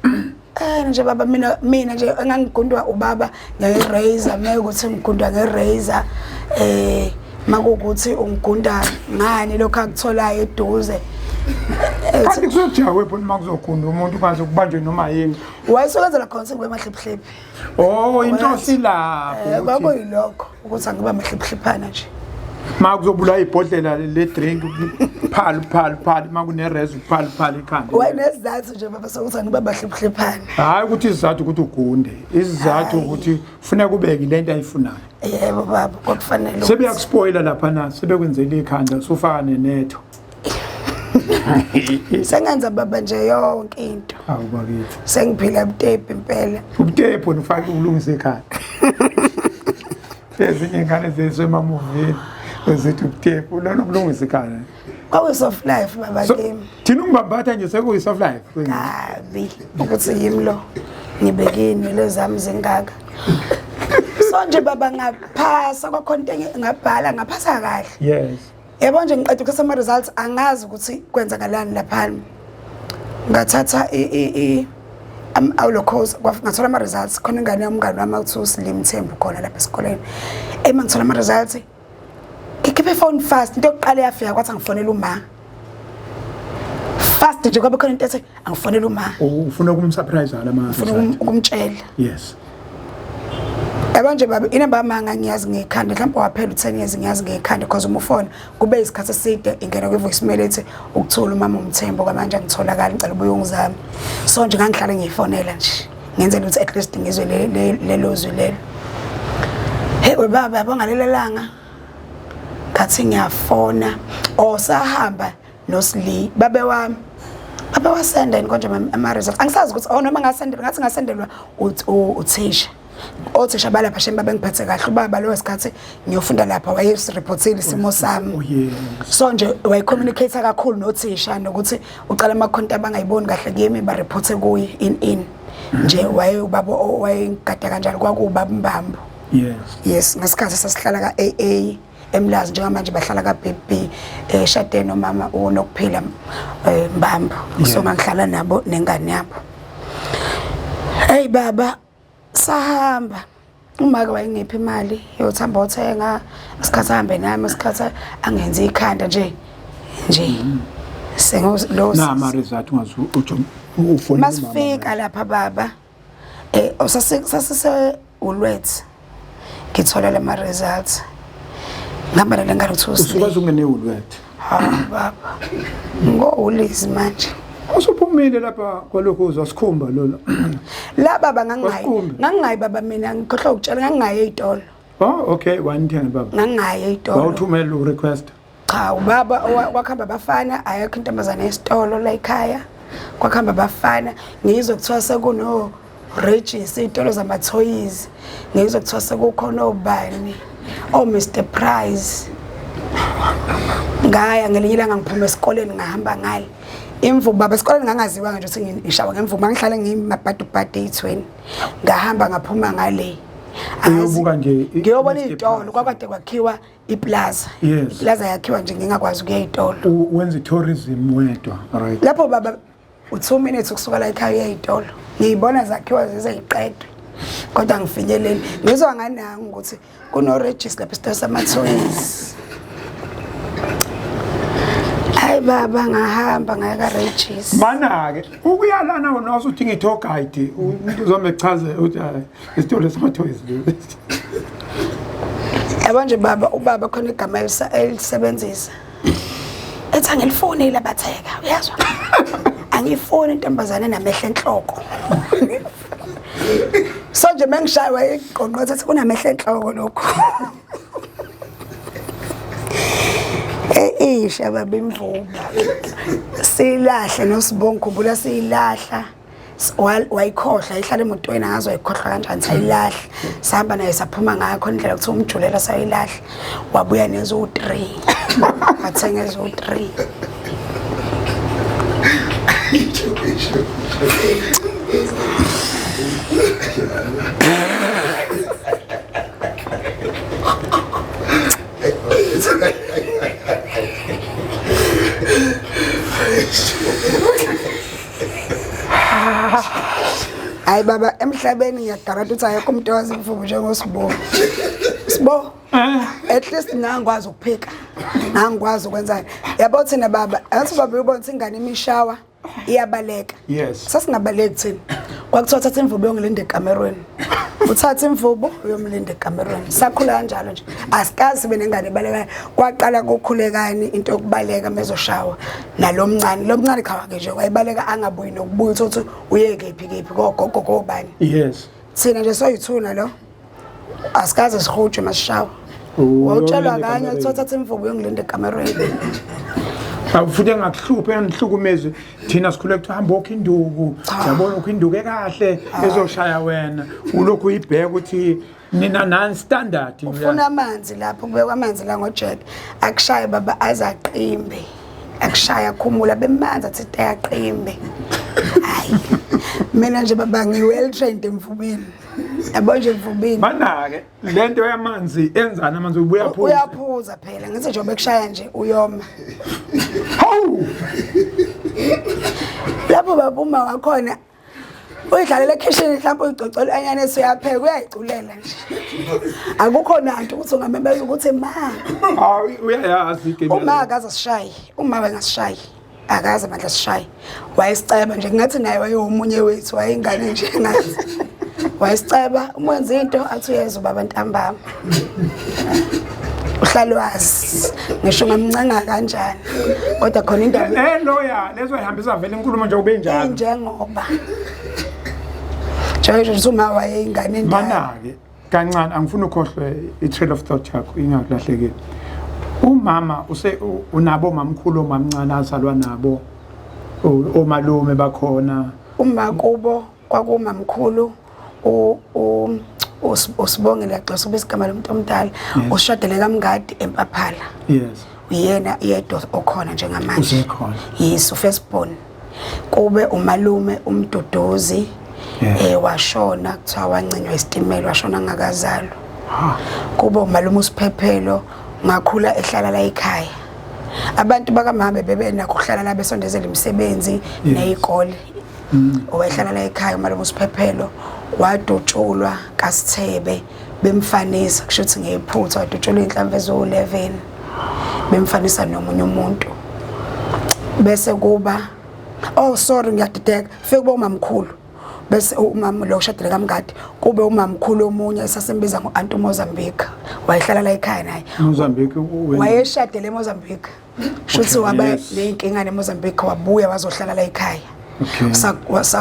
Nje baba mina nje engangigundwa ubaba nge-razor, meke ukuthi ngigundwa nge-razor, makuwukuthi ungigunda ngani lokho akutholayo eduze. Kanti kuzojahwe phela uma kuzogunda umuntu ungaze kubanjwe noma yini. Wayesekwenzela khona sekube mahliphihliphi. Oh, inhloso ilapho. Kwakuyilokho ukuthi angiba mahliphihlipana nje. Ma kuzobulawa ibhodlela le drink phali phali phali, ma kune res phali phali ikhanda. Wayenesizathu nje baba sokuthi angiba mahliphihlipana. Hayi ukuthi isizathu ukuthi ugunde, isizathu ukuthi kufuneka ubeke lento ayifunayo. Yebo baba, kwakufanele. Sebeyakuspoiler lapha na, sebekwenzela ikhanda usufaka nenetho. Sengenza baba nje yonke into. Awu bakithi. Sengiphila ubutepu impela. Ubutepu nifake ukulungisa ikhanda. Ezinye ingane zethu emamuvini ezithi ubutepu lona ukulungisa ikhanda. Kwakuyi soft life baba kimi. Thina ungibambatha nje sekuyi soft life. Kabi ukuthi yimi lo ngibekini lezami zingaka. So nje baba ngaphasa kwakhona into ngabhala ngaphasa kahle. Yes. Yebo nje ngiqeda ukuthatha ama results, angazi ukuthi kwenzakalani laphana. Ngathatha i awulokhoza ngathola ama results, khona ingane yomngane wami uthi uSlim Thembu khona lapha esikoleni. Ema ngithola ama results, ngikhiphe ifone fast, into yokuqala yafika kwathi angifonela uma. Fast nje kwabe khona into ethi angifonela uma. Ufuna ukumsurprise ngala ma. Ufuna ukumtshela. Yes. Yabo nje baba inamba manga ngiyazi ngekhanda, mhlawumbe waphela u10 years ngiyazi ngekhanda, because uma ufona kube isikhathi eside ingena kwi voicemail ethi ukuthula umama uMthembu kwamanje angitholakala, ngicela ubuye ungizame. So nje ngangihlale ngiyifonela nje ngenzela ukuthi at least ngizwe lelo zwi lelo. Hey we baba, yabo ngalelo langa ngathi ngiyafona or sahamba noSli babe wami babe wasenda yini konje ama results, angisazi ukuthi oh noma ngasendelwa, ngathi ngasendelwa uthisha, othisha balapha shame babengiphethe kahle. Ubaba lo wesikhathi ngiyofunda lapha wayesireportile isimo sami. Oh yes. So nje wayecommunicate kakhulu nothisha nokuthi ucala amakhonto abangayiboni kahle kimi bareporte kuye in nje waye ubaba wayengigada kanjalo, kwakuwubaba Mbambo. Yes. Yes, ngesikhathi sasihlala ka AA eMlazi, njengamanje bahlala ka BB eshade nomama uNokuphila Mbambo. So ngangihlala nabo nengane yabo. Hey baba, sahamba, umake wayengiphi imali yokuhamba othenga, isikhathi ahambe nami, isikhathi angenzi ikhanda nje nje sengo lo. Na ama result ungazi ujo ufone. Masifika lapha baba, sasise Woolworths, ngithola lama results, ngihamba nale ngane kuthiwa Usukwazi ungene eWoolworth? Ha baba, ngoWoolies manje. Usuphumile lapha kwalokho uzwa sikhumba lolo. La baba ngangingayi. Wasikhumba. Ngangingayi baba, mina ngikhohlwa ukutshela, ngangingayi ey'tolo. Oh okay, wanithenga baba. Ngangingayi ey'tolo. Wawuthumela urequest. Cha, ubaba kwakuhamba abafana, ayekho intombazane esitolo la ekhaya, kwakuhamba abafana. Ngizwe kuthiwa sekuno Regis iy'tolo zamathoyizi, ngizwe kuthiwa sekukhona obani o-Mr Price. Ngaya ngelinye ilanga ngiphuma esikoleni ngahamba ngale imvubu baba, esikoleni ngangaziwa nje ukuthi ngishawa ngemvubu, ngangihlale ngimabhadubhadu eyithweni. Ngahamba ngaphuma ngale Uyobuka nje ngiyobona iy'tolo, kwakade kwakhiwa iplaza. Iplaza yakhiwa nje ngingakwazi ukuya ey'tolo. Wenza i-tourism wedwa, right? Lapho baba u-2 minutes ukusuka la ekhaya uya ey'tolo, ngiyibona zakhiwa zize yiqedwe, kodwa ngifinyeleli. Ngizwa nganangi ukuthi kuno-regis lapha esitolo samathoyizi. Hayi baba, ngahamba ngaya ka-regis. Mana-ke ukuya lana wena wasuthi ngithi guide, umuntu uzobe echaze ukuthi hayi, isitolo samathoyizi lesi. Yabo nje baba, ubaba khona igama elisebenzisa ethi angilifuni ilabatheka, uyazwa, angiyifuni intombazane enamehlo enhloko. So nje mengishaywa iqonqotha ethi kunamehlo enhloko lokhu. Isha baba imvubu silahle nosibongo, khumbula siyilahla, wayikhohlwa ihlala emotweni, angazi wayikhohlwa kanjani. Sayilahla, sahamba naye, saphuma ngayo khona indlela kuthiwa umjulela, sayilahla. Wabuya neziwu-3, wathenga eziwu-3. Hayi baba, emhlabeni ngiyagaranta ukuthi ayekho umuntu owazi imvubu njengoSibo. Sibo, at least ngangikwazi ukuphika, ngangikwazi ukwenzani. Yabo thina baba, athi baba uyobona ukuthi ingane imishawa iyabaleka. Sasingabaleki thina. Kwakuthiwa thatha imvubu uyongilinda ekamerweni. Uthatha imvubu uyomlinda ekamerweni. Sakhula kanjalo nje. Asikazi sibe nengane ebalekayo. Kwaqala kukhulekani into yokubaleka mezoshawa nalomncane. Lo mncane cha ke nje wayebaleka angabuyi nokubuya, uthi uye kephi kephi kogogo kobani. Thina nje soyithuna lo. Asikaze sihujwe masishawa. Wawutshelwa kanye kuthiwa thatha imvubu uyongilinda ekamerweni. Awu, futhi engakuhluphi, engihlukumezi. Thina sikhule kuthiwa hamba okha induku, yabona ukho induku ekahle ezoshaya wena, ulokhu uyibheka ukuthi nina nani standard. Ufuna amanzi lapho kubekwa amanzi la ngojeke, akushaye baba aze aqimbe, akushaya akhumula bemanzi athi aqimbe. Hayi mina nje baba ngi-well trained emvubeni, yabo nje emvubeni. Mana-ke lento yamanzi enzani? Amanzi ubuya phuza? Uyaphuza phela, ngithi nje bekushaya nje uyoma. Hawu. Lapho baba uma wakhona uyidlalela ekhishini, mhlawumbe uyigcocela anyanisi, uyapheka, uyayiculela nje, akukho nanto ukuthi ungamemeza ukuthi ma. Hawu, uyayazi igame. Uma akaze asishaye, uma wengasishayi, akaze mandla sishaye, wayesiceba nje, ngathi naye wayewomunye wethu, wayengane nje ngathi wayesiceba. Uma wenza into athi uyeza ubaba ntambama, uhlale wazi ngisho ungamncenga kanjani, kodwa khona indaba. Le loya lezo ihambisa vele inkulumo nje ube njalo. Njengoba nje uma wayeyingane endala. Mana-ke kancane, angifuni ukhohlwe i-trail of thought yakho ingakulahlekeli. Umama use unabo mamkhulu, omamncane azalwa nabo, omalume bakhona? Uma kubo kwakumamkhulu uSibongile, yaxosa ube isigama lomuntu omdala, ushadele kaMngadi eMpaphala. Uyena yedwa okhona njengamanje. Usekhona. Yes, ufirst born. Kube umalume uMduduzi, washona, kuthiwa wancinywa isitimela, washona ngakazalwa. Ha. Kube umalume uSiphephelo, ngakhula ehlala la ekhaya. Abantu bakamama bebenakho ukuhlala la besondezela imisebenzi ney'kole. Owayehlala la ekhaya umalume uSiphephelo wadutshulwa kaSithebe bemfanisa, kusho ukuthi ngephutha wadutshulwa iy'nhlamvu eziwu-11 bemfanisa nomunye umuntu. Bese kuba, oh sorry, ngiyadideka, fike kuba umamkhulu, bese umama lo ushadile kaMngadi, kube umamkhulu omunye esasimbiza ngo-Antu Mozambique, wayehlala la ekhaya naye. Mozambique? Wayeshadele eMozambique, shuthi waba ney'nkinga neMozambique, wabuya wazohlala la ekhaya.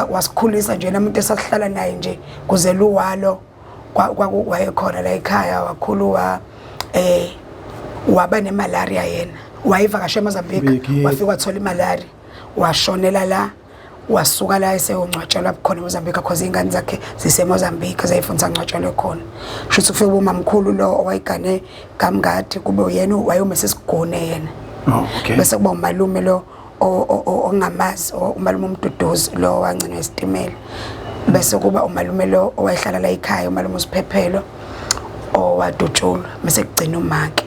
Wasikhulisa nje namuntu esasihlala naye nje kuze luwalo wayekhona la ekhaya. Wakhulu wa waba nemalaria, yena wayevakashe eMozambique, wafika wathola imalaria, washonela la. Wasuka la eseyongcwatshelwa khona eMozambique, cause iy'ngane zakhe ziseMozambique, zayifundisa ngcwatshelwe khona. Shuthi kufike umamkhulu lo owayegane kaMngadi, kube uyena wayewumese sigune yena. Oh, okay. Bese kuba umalume lo ongamazi, umalume uMduduzi lo wangcinwa isitimela. Bese kuba umalume lo owayehlala la ekhaya, umalume uSiphephelo owadutshulwa, bese kugcina umake.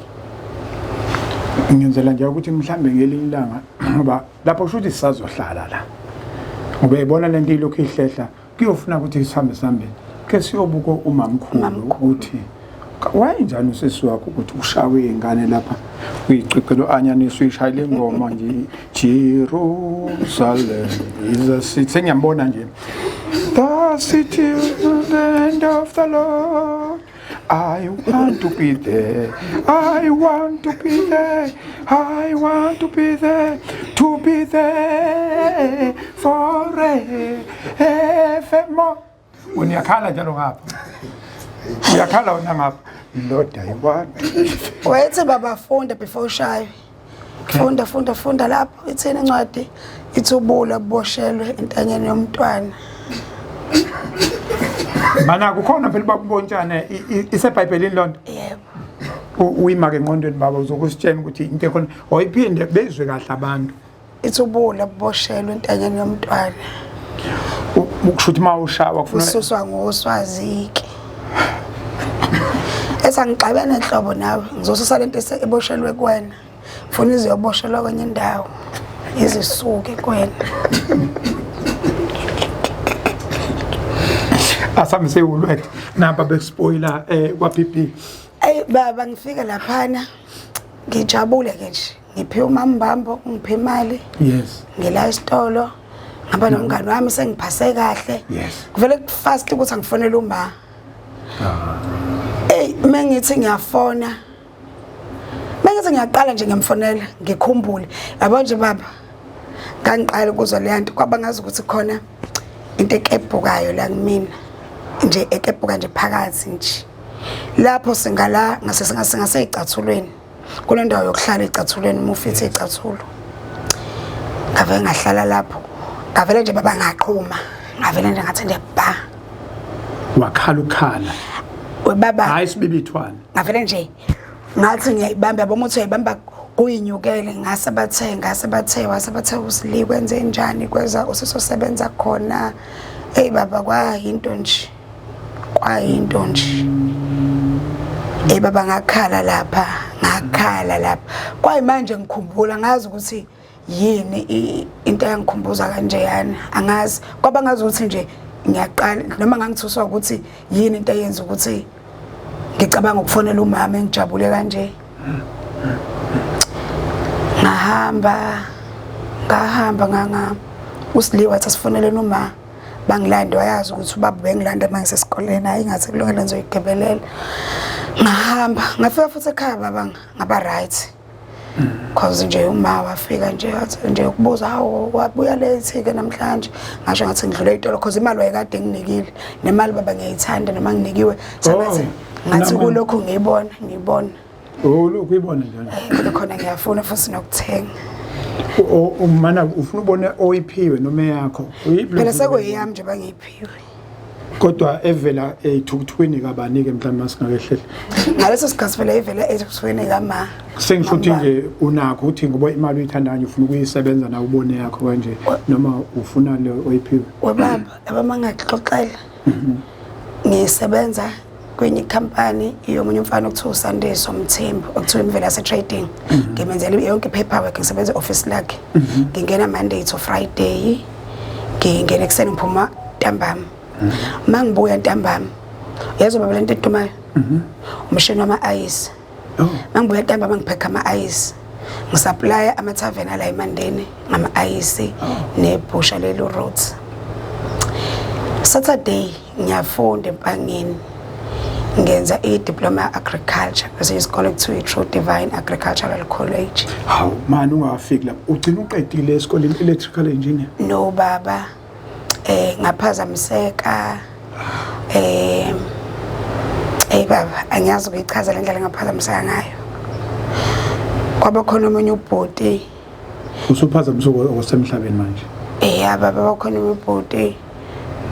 Ngenzela nje ukuthi mhlambe ngelinye ilanga, ngoba lapho kusho ukuthi sisazohlala la, ngoba ibona lento ilokhu ihlehla, kuyofuna ukuthi sihambe sihambe ke siyobuka umamkhulu ukuthi wayenjani usisi wakho, ukuthi ushawe ingane lapha uyicicelo anyanisi uyishayile ingoma nje, Jerusalem is a city. Sengiyambona nje, the city of the land of the Lord, I want to be there. I want to be there. I want to be there. To be there forevermore. Wena uyakhala njalo ngapha. Uyakhala wena ngapha. Lord, I want. Wayethi baba funda before ushaywe. Funda, funda, funda lapho ithini incwadi, ithi ubula buboshelwe entanyeni yomntwana. Mana kukhona phela bakubontshane iseBhayibhelini lonto. Yebo. Uyima ke engqondweni baba, uzokusitshela ukuthi into ekhona oyiphinde bezwe kahle abantu. Ithi ubula buboshelwe entanyeni yomntwana. Ukusho ukuthi uma ushawa kufuna ususwa ngoswazike. Esangixabene nhlobo nawe, ngizosusa lento eboshelwe kuwena. Funa iziyoboshelwa kwenye indawo, izisuke kuwena. Asambe sewulwethe napa bekuspoiler kwa PP. Ey baba, ngifike laphana ngijabule ke nje, ngiphiwe umambambo, ngiphe imali. Ngila esitolo ngaba nomngani wami, sengiphase kahle. Kuvele fast ukuthi angifonele uma. Ey mengithi ngiyafona, mengithi ngiyaqala nje ngiyamfonela, ngikhumbule yabo nje baba, ngangiqala ukuzwa le nto, kwaba ngazi ukuthi khona into ekebhukayo la kumina nje, ekebhuka nje phakathi nje lapho singala ngase singaseyicathulweni, kunendawo yokuhlala ecathulweni uma ufithe icathulo. Ngavele ngahlala lapho, ngavele nje baba ngaqhuma, ngavele nje ngathi nje ba. Wakhala ukhala. Baba. Hayi sibibithwana. Ngavele nje ngathi ngiyayibamba, yabo umuthi uyayibamba kuyinyukele, ngase bathe ngase bathe wase bathe usili kwenze njani, kweza usisosebenza khona. Hey baba, kwayinto nje, kwayinto nje. Hey baba, ngakhala lapha, ngakhala lapha. Kwayimanje ngikhumbula, ngazi ukuthi yini into eyangikhumbuza kanjeyana, angazi. Kwaba ngazi ukuthi nje ngiyaqala noma ngangithuswa ukuthi yini into eyenza ukuthi ngicabanga ukufonela umama engijabule kanje. Ngahamba, ngahamba nganga uSiliwe wathi asifoneleni uma bangilande, wayazi ukuthi ubaba bengilanda uma ngisesikoleni. Hayi ngathi kulungile ngizoyigebelela. Ngahamba ngafika futhi ekhaya baba, ngaba right. Cause nje uma wafika nje wathi nje ukubuza, hawu wabuya late ke namhlanje, ngasho ngathi ngidlule itolo, cause imali wayekade nginikile, nemali baba ngiyayithanda noma nginikiwe. Sengathi ngathi kulokhu ngiyibona ngiyibona. Oh, lokhu uyibona njalo. Kube khona ngiyafuna futhi nokuthenga. Umana ufuna ubone oyiphiwe noma eyakho. Phela sekuyiyami nje bangiyiphiwe. Kodwa evela ethukuthwini kabani ke mhlawumbe masingakehlela. Ngaleso sikhathi phela ivela ethukuthwini kama. Sengisho ukuthi nje unakho ukuthi ngoba imali uyithanda kanje ufuna ukuyisebenza na ubone yakho kanje noma ufuna le oyiphiwe. Webaba, yaba mangaxoxela. Ngisebenza kwenye ikhampani yomunye umfana okuthiwa uSandiso Mthembu, okuthiwa imvela yase-trading. Ngimenzela yonke i-paperwork, ngisebenza e-office lakhe. Ngingena Monday to Friday, ngingena ekuseni ngiphuma ntambama. Uma ngibuya ntambama, uyezwa baba lento edumayo, umshini wama-ayisi. Uma ngibuya ntambama ngiphekha ama-ayisi, ngisaplaya amathaveni ala eMandeni ngama-ayisi nebhusha lelo roads. Saturday ngiyafunda eMpangeni, ngenza i-diploma agriculture kwesinye isikole kuthiwa i-True Divine Agricultural College. Hawu mani, ungafiki lapho ugcina uqedile esikoleni electrical engineer? No baba, ngaphazamiseka. Baba, angiyazi ukuyichaza le ndlela engaphazamiseka ngayo. Kwaba khona omunye ubhuti. Usuphazamisa okwasemhlabeni manje? Eh baba bakhona imibhuti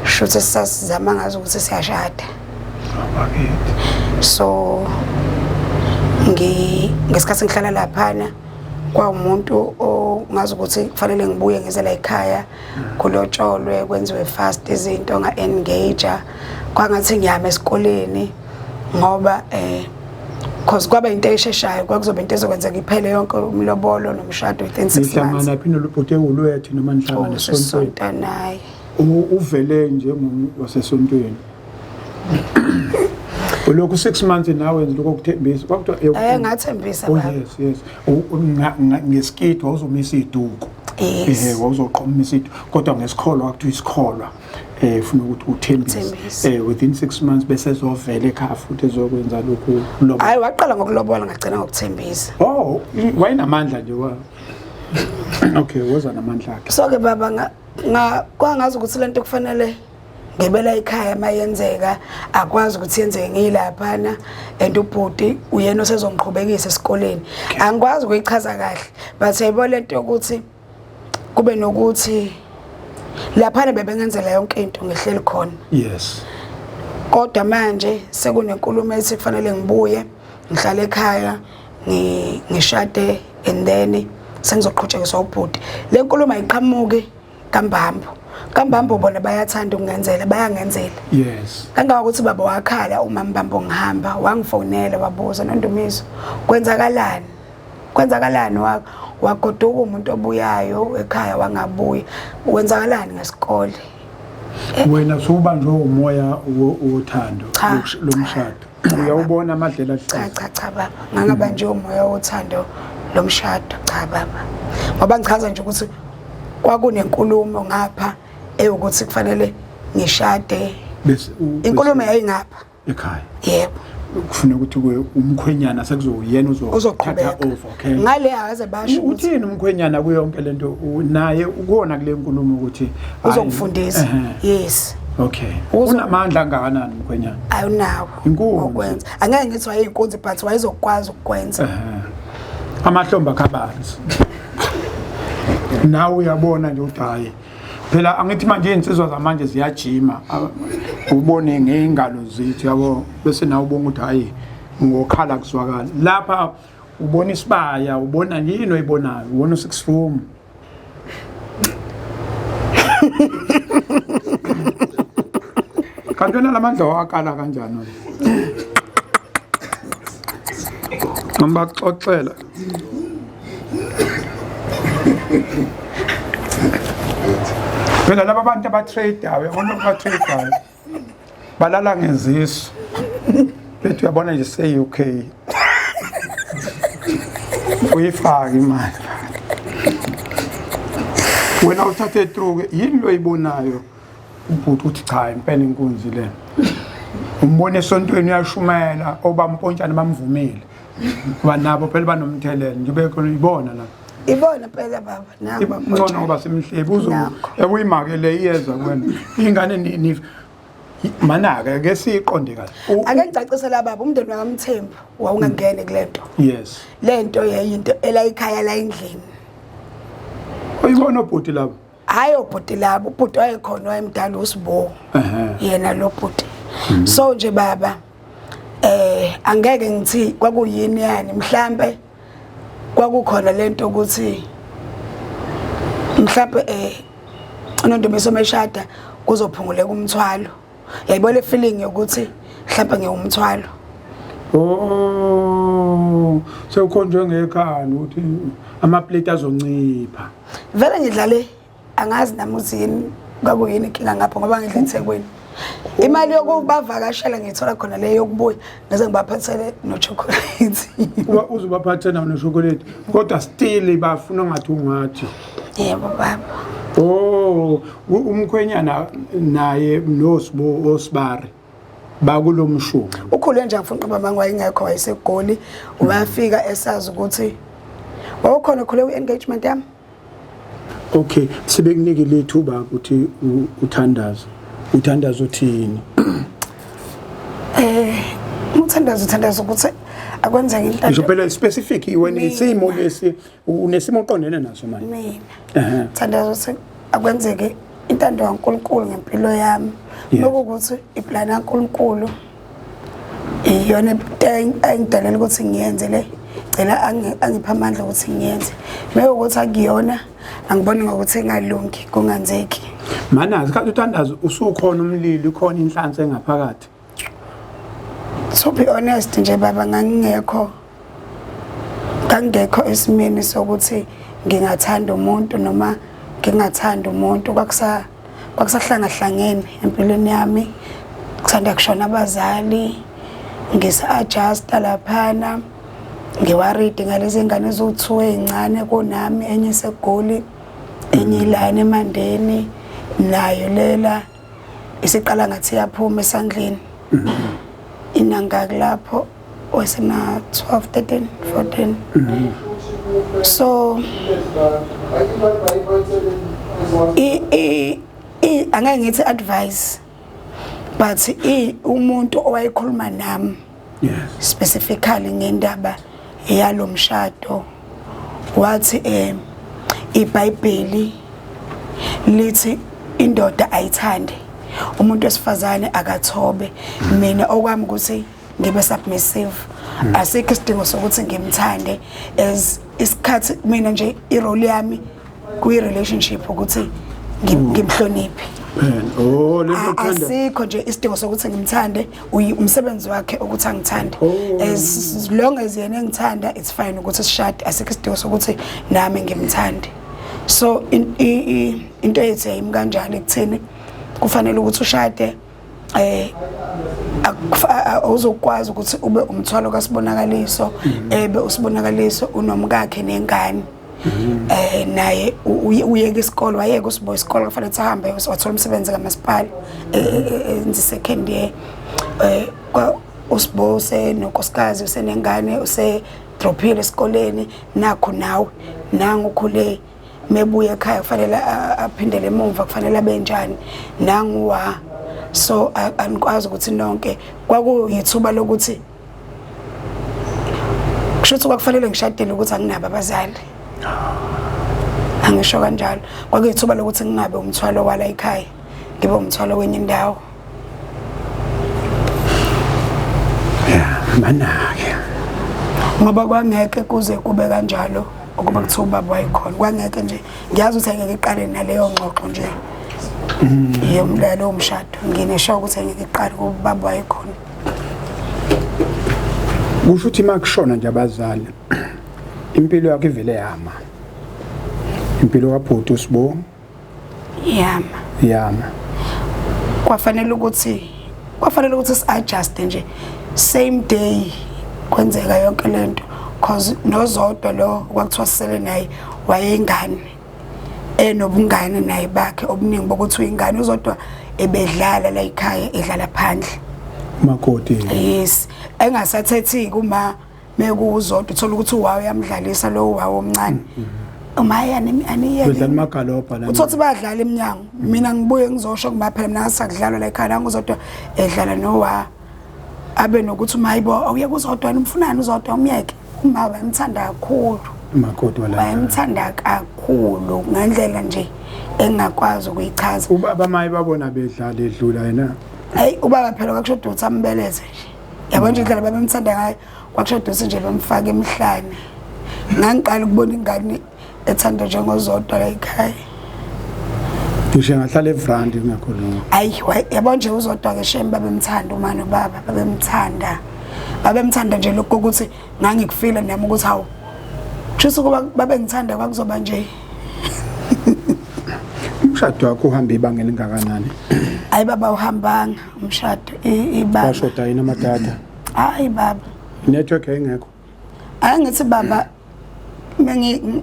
shuthi sasizama ngazo ukuthi siyashada. Bakithi. So ngi ngesikhathi ngihlala laphana kwawumuntu ongazi ukuthi kufanele ngibuye ngize la ekhaya kulotsholwe kwenziwe fast izinto nga-engage kwangathi ngiyama esikoleni ngoba eh cause kwaba into esheshayo kwakuzoba into ezokwenzeka iphele yonke umlobolo nomshado within 6 months. Nihlangana phi nolubhuti ewulwethu noma nihlangana esontweni? Sisonta naye. Uvele njengowasesontweni. Ulokhu 6 months nawe wenza lokho okuthembisa. Kwakuthiwa Eh ngathembisa Oh baba. yes yes. Ngesiketi wawuzomisa iduku. Yes. Eh wawuzoqomisa iduku kodwa ngesikholwa kwakuthiwa isikholwa. Eh ufuna ukuthi uthembise. Uthembise. Eh within 6 months bese ezovela ekhaya futhi ezokwenza lokhu lobo. Hayi waqala ngokulobola ngagcina ngokuthembisa. Oh wayenamandla nje wa. Okay woza namandla akhe. So ke baba nga kwangazi ukuthi lento kufanele ngebela ekhaya mayenzeka akwazi ukuthi yenzeke ngilaphana and ubhuti uyena osezongiqhubekisa esikoleni angikwazi ukuyichaza kahle but yayibona lento yokuthi kube nokuthi laphana bebengenzela yonke into ngihleli khona yes kodwa manje sekunenkulumo ethi kufanele ngibuye ngihlale ekhaya ngishade and then sengizoqhutshekiswa ubhuti le nkulumo ayiqhamuki kambambo kambambo bona bayathanda ukungenzela bayangenzela yes kangangokuthi baba wakhala uma mbambo ngihamba wangifonela wabuza nondumiso kwenzakalani kwenzakalani wagoduka umuntu obuyayo ekhaya wangabuyi wenzakalani ngesikole wena usubanjwe umoya wothando lomshado uyawubona amadlela cha cha cha baba ngangabanjwe umoya wothando lomshado cha baba ngoba ngichaza nje ukuthi kwakunenkulumo ngapha ewukuthi kufanele ngishade inkulumo yayingapha ekhaya yebo kufuna ukuthi umkhwenyana sekuzoyena uzothatha over okay ngale akaze basho uthini umkhwenyana kuyonke lento naye ukona kule nkulumo ukuthi uzongifundisa yes okay unamandla angakanani umkhwenyana ayunawo inkunzi angeke ngithi wayeyinkunzi but wayezokwazi ukukwenza amahlombe akabanzi nawe uyabona nje ukuthi hayi phela angithi manje iy'nsizwa zamanje ziyajima ubone ngey'ngalo zethu yabo bese nawe ubona ukuthi hhayi ngokhala kuzwakala lapha ubona isibaya ubona nje yini oyibonayo ubona u-six room kanti wena la mandla wawakala kanjani wena? Noma baxoxela phela laba bantu abatradeayo yabona abatradeayo balala ngezisu bethi uyabona nje se-UK uyifake imali wena uthathe through ke yini lo oyibonayo ubhuti uthi cha impela inkunzi le umbone esontweni uyashumayela obampontshana bamvumile ngoba nabo phela banomthelela nje khona ibona la ibona phela baba nangu ngcono ngoba simhlebi uzo ebuyimake le iyeza kuwena ingane ni mana-ke ke siyiqonde kahle ake ngicacisela baba umndeni wakamthembu wawungangeni kule nto yes le nto yayinto elayikhaya la endlini uyibona obhuti labo Hayi obhuti labo, ubhuti wayekhona wayemdala uSibo. Yena lo bhuti. So nje baba eh angeke ngithi kwakuyini yani mhlambe kwakukhona lento ukuthi mhlambe eh uNondumiso meshada kuzophunguleka umthwalo. Yayibona le feeling yokuthi mhlambe ngiwumthwalo. Oh, sewukhonjwe ngekhanda ukuthi amaplate azoncipha. Vele ngidlale angazi nami ukuthi yini kwakuyini inkinga ngapho ngoba ngidla eThekwini. Imali yokubavakashela ngiyithola khona le yokubuya ngeze ngibaphathele no-chocolate. Uba uzobaphathe nawo noshokoledi kodwa still bafuna ngathi ungathi. Yebo baba. Oh, umkhwenyana naye noSibo osibari bakulomshumi. Ukhule nje ngifuna uqamba amanga wayengekho wayeseGoli wafika esazi ukuthi wawukhona khule kwi-engagement yami. Okay, sebekunikile ithuba ukuthi uthandaze. Uthandaza uthini? Eh, umthandazo uthandaza ukuthi akwenzeke into. Ngisho phela specific wena isimo lesi unesimo oqondene naso manje. Mina. Thandaza ukuthi Akwenzeke intando kaNkulunkulu ngempilo yami. Nokuthi iplan kaNkulunkulu iyona into engidalela ukuthi ngiyenze le, cela angiphe amandla ukuthi ngiyenze. Mekuwukuthi akuyona, angiboni ngokuthi ingalungi, kungenzeki. Manazi kade uthandaza usukhona umlilo, ikhona inhlansi engaphakathi. To be honest nje baba, ngangingekho esimeni sokuthi ngingathanda umuntu noma ngingathanda umuntu. Kwakusahlangahlangene empilweni yami, kusanda kushona abazali, ngisa-adjusta laphana, ngiworried ngalezi ngane eziwu-2 ey'ncane kunami, enye iseGoli, enye ilana eMandeni, nayo lela isiqala ngathi iyaphuma esandleni. Inangaki lapho wesena 12, 13, 14. So i angeke ngithi advice, but umuntu owayekhuluma nami specifically ngendaba yalomshado wathi iBhayibheli lithi indoda ayithande umuntu wesifazane, akathobe. Mina okwami ukuthi ngibe submissive, asikho isidingo sokuthi ngimthande as isikhathi. Mina nje irole yami kwi relationship ukuthi ngimhloniphe. Oh, lento uthanda. Asikho nje isidingo sokuthi ngimthande, umsebenzi wakhe ukuthi angithande. As long as yena engithanda, it's fine ukuthi sishade, asikho isidingo sokuthi nami ngimthande. So into yethu yayimi kanjalo ekutheni kufanele ukuthi ushade, awuzokwazi ukuthi ube umthwalo kaSibonakaliso, ebe uSibonakaliso unomkakhe nengane. Naye uyeka isikole, wayeka uSibo isikole, kufanele ukuthi ahambe, wathola umsebenzi kamasipala enze second year. USibo usenonkosikazi, usenengane, usedrophile esikoleni, nakho nawe nangu ukhule, mebuya ekhaya kufanele aphindele emumva, kufanele abe njani nangu wa so anikwazi ukuthi nonke. Kwakuyithuba lokuthi kusho ukuthi kwakufanele ngishadele ukuthi anginabo abazali, angisho kanjalo. Kwakuyithuba lokuthi ngingabe umthwalo wala ekhaya, ngibe umthwalo wenye indawo. Yeah, manake. Ngoba kwangeke kuze kube kanjalo ukuba kuthiwa ubaba wayekhona, kwangeke nje. Ngiyazi ukuthi angeke iqale naleyo ngxoxo nje yomlalo womshado, nginesho ukuthi angeke iqale kuba ubaba wayekhona. Kusho ukuthi makushona nje abazali, impilo yakho ivele yama, impilo kabhuti uSibo? Yama. Yama. Kwafanele ukuthi si-adjuste nje same day kwenzeka yonke lento, cause noZodwa lo kwakuthiwa sisele naye wayengane enobungane naye bakhe obuningi bokuthi uyingane. UZodwa ebedlala la ekhaya, edlala phandle. Makoti. Yes, engasathethi kuma mekuwuZodwa, uthola ukuthi uwawe uyamdlalisa lo wawo omncane, uma yani aniyeke. Bedlala amagalobha la. Uthothi bayadlala eminyango, mina ngibuye ngizosho kuma phela mina ngasakudlalwa la ekhaya, nangu uZodwa edlala nowa, abe nokuthi uma hayibo, awuye kuZodwa, umfunani uZodwa, umyeke. Uma wayemthanda kakhulu. Umakoti wala. Wayemthanda kakhulu ngendlela nje engakwazi ukuyichaza. Ubaba maye babona bedlala edlula yena? Hayi, ubaba phela kwakushoda ukuthi ambeleze nje, yabo nje indlela babemthanda ngayo, kwakushoda ukuthi nje bamfake emhlane. Ngangiqala ukubona ingane ethanda njengoZodwa la ekhaya. Ngisho ngahlala evrandi kungakhuluma. Ayi, yabo nje uZodwa-ke shame, babemthanda uma nobaba, babemthanda, babemthanda nje lokho ukuthi ngangikufila nami ukuthi hawu, kusho ukuba babengithanda kwakuzoba nje. Umshado wakho uhamba ibanga elingakanani? Hayi baba, uhambanga umshado ibanga. Washoda yini amadata? Hayi baba. Network yayingekho. Ake ngithi baba,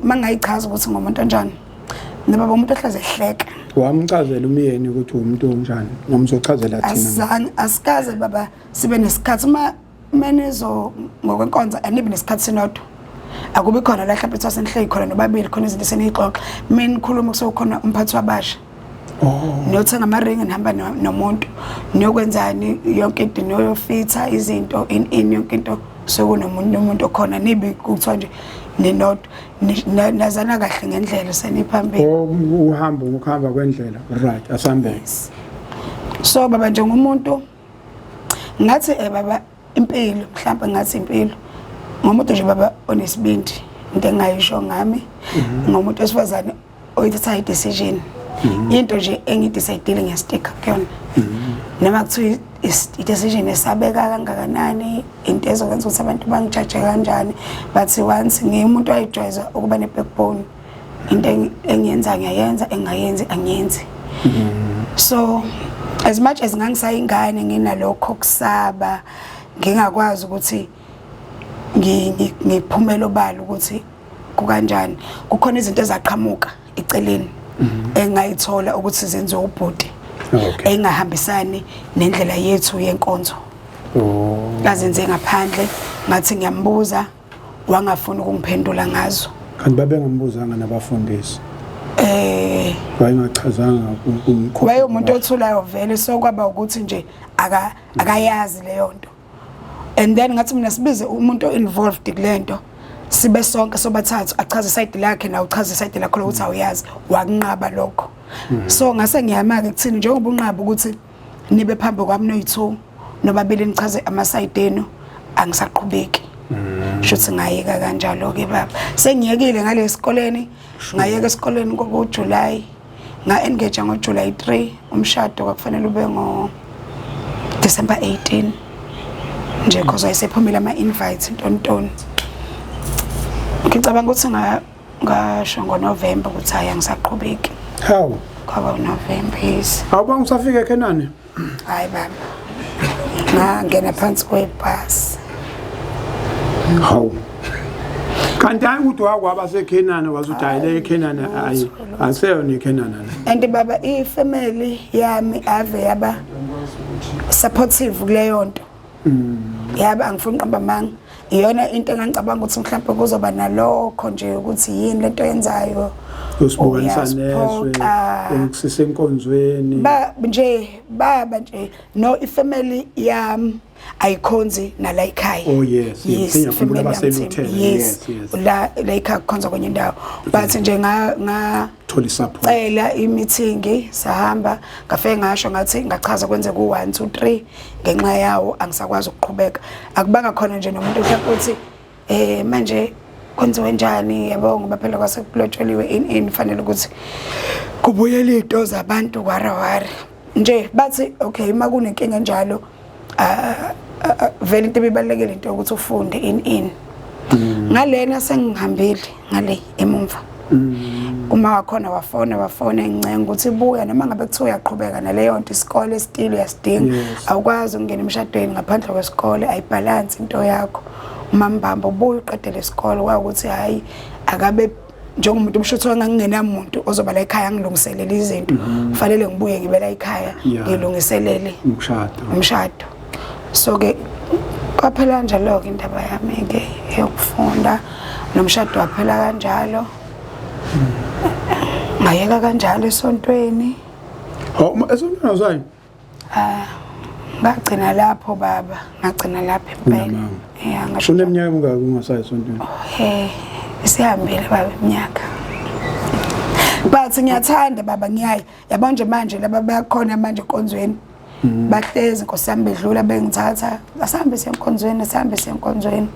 mangayichaza ukuthi ngumuntu onjani nobaba, umuntu ohleze ehleka. Wamchazela umyeni ukuthi umuntu onjani noma uzochazela thina? Azange, asikaze baba sibe nesikhathi. Uma menizo ngokwenkonzo anibi nesikhathi sinodwa, akubi khona la mhlawumbe kuthiwa senihleli khona nobabili, khona izinto eseniyixoxa. Mina nikhuluma kusuke khona umphathi wabasha. Niyothenga amaringi, nihamba nomuntu, niyokwenzani yonke into, niyoyofitha izinto in yonke into, sekunomuntu, umuntu okhona, nibi kuthiwa nje Ninodwa nazana kahle ngendlela seniphambili. Oh, uhambo ukuhamba kwendlela. Right, asambe. So baba, njengomuntu ngathi baba impilo, mhlawumbe ngathi impilo ngomuntu nje baba onesibindi, into engayisho ngami ngomuntu wesifazane oyithatha i-decision, into nje engidecide ngiyasticka kuyona, noma kuthiwa i-decision esabeka kangakanani, into ezokwenza ukuthi abantu bangijaje kanjani, but once ngiwumuntu wayijwayeza ukuba ne-backbone, into engiyenza ngiyayenza, engingayenzi angiyenzi. So as much as ngangisayingane, nginalokho kusaba, ngingakwazi ukuthi ngiphumele obala ukuthi kukanjani, kukhona izinto ezaqhamuka eceleni engayithola ukuthi zenziwe ubhuti engahambisani nendlela yethu yenkonzo. Ngazenze ngaphandle, ngathi ngiyambuza, wangafuna ukungiphendula ngazo. Kanti babengambuzanga nabafundisi? Wayengachazanga kumkhokha? Waye umuntu othulayo vele, so kwaba ukuthi nje akayazi leyo nto. And then ngathi mina sibize umuntu involved kulento, sibe sonke sobathathu, achaze iside lakhe, nawe uchaze iside lakho lokuthi awuyazi. Wakunqaba lokho. So ngase ngiyama-ke kuthini, njengoba unqaba ukuthi nibe phambi kwami noyi-two nobabili nichaze amasayidi enu, angisaqhubeki. Shuthi ngayeka kanjalo-ke baba, sengiyekile ngale esikoleni. Ngayeka esikoleni kokuJuly, nga-engage ngoJuly 3, umshado kwakufanele ube ngo December 18 nje, cause wayesephumile ama-invites, ntontoni. Ngicabanga ukuthi ngasho ngoNovember ukuthi hhayi, angisaqhubeki. Hawu. Kwaba uNovember, yes. Awubanga usafika eKhenani? Hayi baba, ngangena phansi kwebhasi. Hawu. Kanti hayi ukuthi wakwaba seKhenani, wazudayile eKhenani, hayi, aseyona iKhenani le. And baba, ifamily yami ave yaba supportive kuleyo nto. Yaba angifuni uqamba amanga, iyona into engangicabanga ukuthi mhlawumbe kuzoba nalokho nje ukuthi yini lento yenzayo. Usibukanisa nezwe. Uyasiphoxa. Sisenkonzweni. Ba nje baba nje, no, ifamily yami ayikhonzi nala ekhaya. Oh, yes. Ngiyakhumbula. Ifamily yami. Baseluthela, yes. La ekhaya kukhonza kwenye indawo, but nje nga Thola isupport. Cela i-meeting, sahamba, ngafike ngasho, ngathi ngachaza kwenzeka u-1 2 3, ngenxa yawo angisakwazi ukuqhubeka. Akubanga khona nje nomuntu mhlawumbe uthi manje kwenziwe njani, yabo, ngoba phela kwase kulotsholiwe in fanele ukuthi kubuyele iy'nto zabantu warawara nje. Bathi okay, uma kunenkinga enjalo, ah, ah, ah, vele into ebibalulekile into yokuthi ufunde in ngalena sengihambile ngale emumva. Uma wakhona wafona encenga ukuthi buya, noma ngabe kuthiwa uyaqhubeka naleyo nto, isikole still uyasidinga. Awukwazi ukungena emshadweni ngaphandle kwesikole, ayibalance into yakho. Umambamba ubuye uqedele isikole, kwawukuthi hayi, akabe njengomuntu umshutho engangingenamuntu ozoba la ekhaya angilungiselele izinto, kufanele ngibuye ngibe la ekhaya ngilungiselele umshado. Umshado. So ke kwaphela kanjalo-ke indaba yami-ke yokufunda, nomshado waphela kanjalo, ngayeka kanjalo esontweni. Hawu, esontweni awusayi? Ngagcina lapho baba, ngagcina lapho impela. Unamanga. Ya, ngasho. Uneminyaka emingaki ungasayi esontweni? Isihambile baba iminyaka, but ngiyathanda baba, ngiyaya, yabo nje manje laba bakhona manje enkonzweni, bahlezi nkosi yami bedlula bengithatha, asambe siye enkonzweni, asambe siye enkonzweni,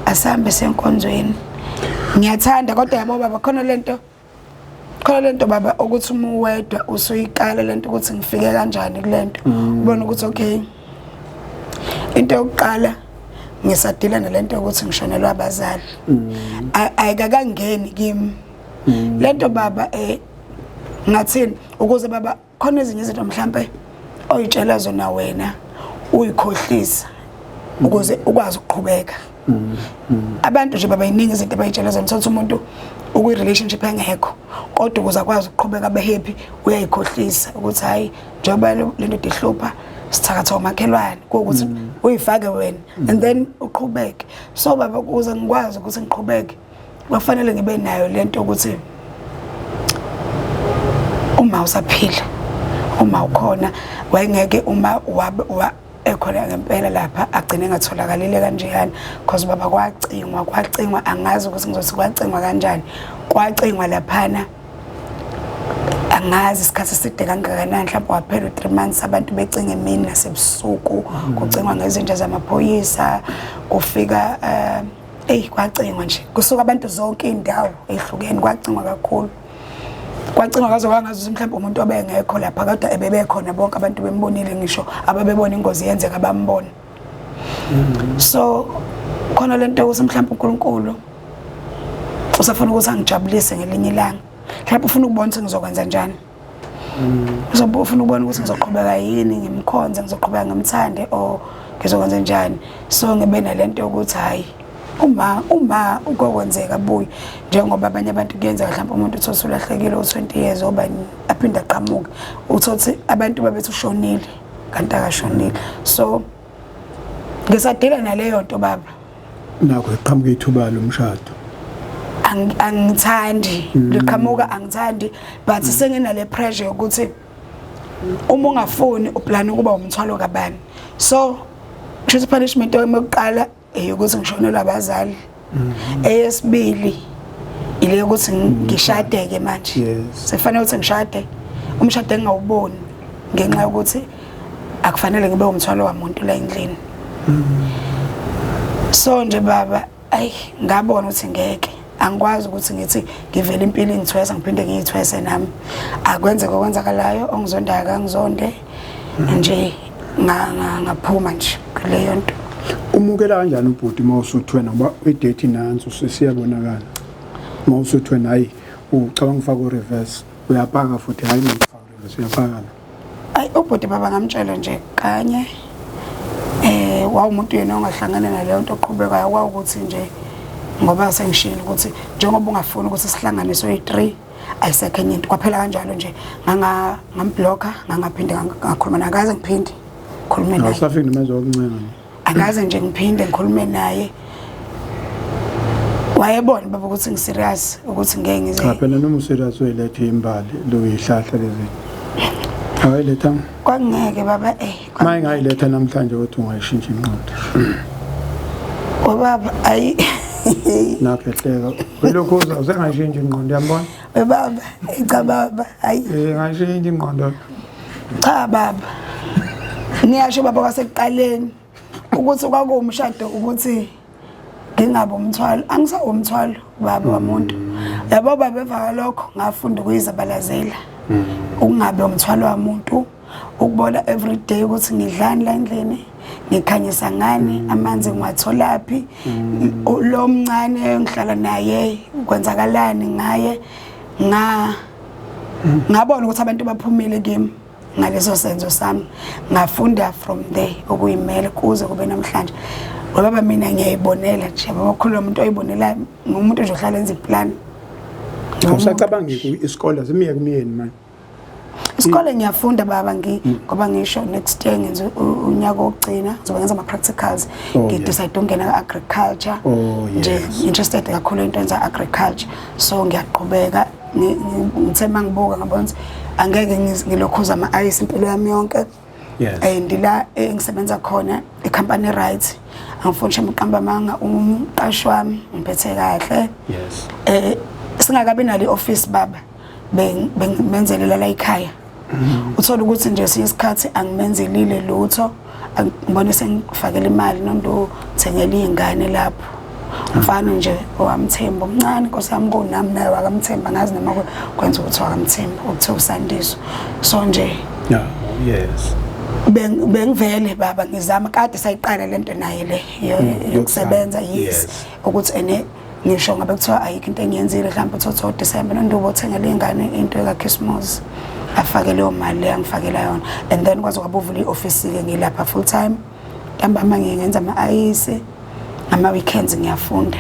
asambe siye enkonzweni. Ngiyathanda kodwa, yabo baba, khona lento baba ukuthi uma uwedwa usuyikala lento ukuthi ngifike kanjani kulento, ubona ukuthi okay, into yokuqala ngisadila nalento yokuthi ngishonelwa abazali. Ayikakangeni kimi lento baba. Ngathini ukuze baba, khona ezinye izinto mhlambe oyitshela zona wena, uyikhohlisa ukuze ukwazi ukuqhubeka. Abantu nje baba yiningi izinto abayitshela zona. Thola umuntu ukwi-relationship engekho, kodwa ukuze akwazi ukuqhubeka abe happy uyayikhohlisa ukuthi hayi, njengoba le ndoda ihlupha, sithakatha umakhelwane, kuwukuthi uyifake wena and then uqhubeke. So baba, ukuze ngikwazi ukuthi ngiqhubeke kwafanele ngibe nayo lento ukuthi uma usaphila, uma ukhona, wayengeke uma Ekhona ngempela lapha agcine engatholakalile kanjeyana, cause baba kwacingwa, kwacingwa, angazi ukuthi ngizothi kwacingwa kanjani, kwacingwa laphana, angazi isikhathi eside kangakanani, mhlawumbe waphela u-3 months abantu becinga emini nasebusuku, kucingwa ngezinja zamaphoyisa, kufika eyi kwacingwa nje, kusuka abantu zonke iy'ndawo ey'hlukene, kwacingwa kakhulu, kwacingwa kwaze kwangazi ukuthi mhlawumbe umuntu obengekho lapha, kodwa ebebekhona bonke abantu bembonile, ngisho ababebona ingozi yenzeka bambona. So khona lento yokuthi mhlawumbe uNkulunkulu usafuna ukuthi angijabulise ngelinye ilanga, mhlawumbe ufuna ukubona ukuthi ngizokwenza njani, uzobe ufuna ukubona ukuthi ngizoqhubeka yini ngimkhonze, ngizoqhubeka ngimthande, or ngizokwenza njani. So ngibe nalento yokuthi hayi, uma ukokwenzeka buye, njengoba abanye abantu kuyenzeka mhlawumbe umuntu uthole ulahlekile u-20 years oba aphinde aqhamuke, uthole abantu babethi ushonile kanti akashonile. So ngisadila naleyo nto baba. Nakho iqhamuka ithuba lomshado. Angithandi liqhamuka, angithandi, but senginale pressure yokuthi uma ungafuni uplana ukuba umthwalo kabani. So kusho punishment yokuqala eyokuthi ngishonelwe abazali, eyesibili ile yokuthi ngishadeke manje, sekufanele ukuthi ngishade umshado engingawuboni ngenxa yokuthi akufanele ngibe umthwalo wamuntu la endlini. So nje baba, ayi ngabona ukuthi ngeke, angikwazi ukuthi ngithi ngivele impilo ingithwesa ngiphinde ngiyithwese nami, akwenzeke okwenzakalayo, ongizondayo akangizonde nje, ngaphuma nje kuleyo nto. Umukela kanjani ubhuti uma usuthwena, ngoba i-date nansi usesiyabonakala, uma usuthwena hayi ucabanga ufaka u-reverse, uyapaka futhi, hayi ngifaka u-reverse, uyapaka la. Ayi ubhuti baba ngamtshela nje kanye, wawumuntu yena ongahlangana naleyo nto oqhubekayo, kwawukuthi nje ngoba sengishilo ukuthi njengoba ungafuni ukuthi sihlanganiswe oyi-3, ayisekho enye into, kwaphela kanjalo nje, ngamblocka, ngangaphinde ngakhuluma naye, akaze ngiphinde ngikhulume naye. Awusafiki namazwi okuncenga? Akaze nje ngiphinde ngikhulume naye. Wayebona baba ukuthi ngiserious, ukuthi ngeke ngize. Cha phela noma userious uyilethe imbali loyihlahla lezi. Awayiletha? Kwangeke baba. Maye ngayiletha namhlanje ukuthi ungayishintsha ingqondo. Obaba ayi Nakho ehleka. Lokho uza usengayishintsha ingqondo, uyambona? Baba, cha baba, hayi. Ngayishintsha ingqondo. Cha baba. Ngiyasho baba kwasekuqaleni ukuthi kwakuwumshado ukuthi ngingabe umthwalo, angisawo umthwalo baba wamuntu. Yabo baba, emva kwalokho ngafunda ukuyizabalazela. Ukungabe umthwalo wamuntu, ukubona every day ukuthi ngidlani la endlini, ngikhanyisa ngani, amanzi ngiwatholaphi, lo mncane engihlala naye kwenzakalani ngaye. Ngabona ukuthi abantu baphumile kimi ngaleso senzo sami, ngafunda from there ukuyimela kuze kube namhlanje. Ngoba mina ngiyayibonela nje yabo, khuluma umuntu oyibonela ngumuntu nje ohlala enza iplan. Awusacabangi isikole zimiye kumyeni manje? Isikole ngiyafunda baba, ngoba ngisho next year ngenza unyaka wokugcina, ngizobe ngenza ama-practicals. Ngidecide ukungena ka-agriculture nje, interested kakhulu into enza agriculture, so ngiyaqhubeka. Ngithe uma ngibuka ngabona ukuthi angeke ngilokhuza ama-ice impilo yami yonke. And la engisebenza khona i-company right, angifuni nje uqamba amanga, umqashi wami ngiphethe kahle. Singakabi nalo i-office baba, bengimenzelela la ekhaya, uthola ukuthi nje esinye isikhathi angimenzelile lutho, ngibone sengifakela imali nonto thengela iy'ngane lapho, umfana nje owamthemba omncane, nkosi yami, kunami naye wakamthemba, ngazi noma kwenza ukuthi wakamthemba okuthiwa uSandiso, so nje Yeah, yes. Bengivele baba ngizama kade sayiqala lento naye le yokusebenza, yes, ukuthi ene ngisho ngabe kuthiwa ayikho into engiyenzile, mhlawumbe uthotho uDecember nondubo uthengele ingane into ekaChristmas, afake leyo mali le angifakela yona, and then kwaze kwabuvula i-office-ke, ngilapha full time, ntambama ngiye ngenza ama-ayisi, ngama-weekends ngiyafunda.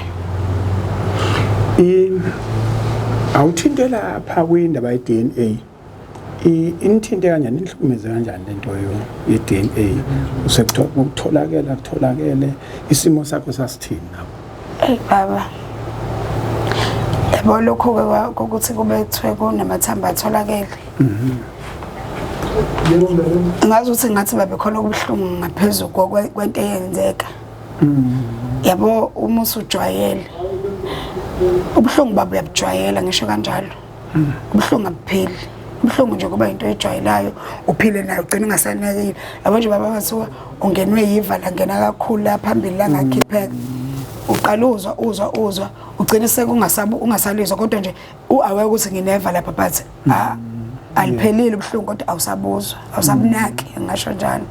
Awuthinte lapha kwindaba ye-DNA. Inithinte kanjani, inihlukumeze kanjani lento yo ye-DNA? Usekutholakela kutholakele isimo sakho sasithini lapho? Eyi baba, yabo lokhu-ke kokuthi kube kuthiwe kunamathambo atholakele. Ngazi ukuthi ngathi babekhona okubuhlungu ngaphezu kwento eyenzeka. Yabo, uma usujwayele ubuhlungu babo uyabujwayela, ngisho kanjalo. Ubuhlungu abupheli, ubuhlungu nje kuba into oyijwayelayo, uphile nayo, ugcina ungasanakile. Yabo nje baba, bathiwa ungenwe yiva langena kakhulu la phambili langakhipheka, uqala uzwa uzwa uzwa, ugcine sekungasabu ungasalizwa, kodwa nje u-aware ukuthi ngineva lapha, but ah, aliphelile ubuhlungu, kodwa awusabuzwa, awusabunaki, ngisho njalo.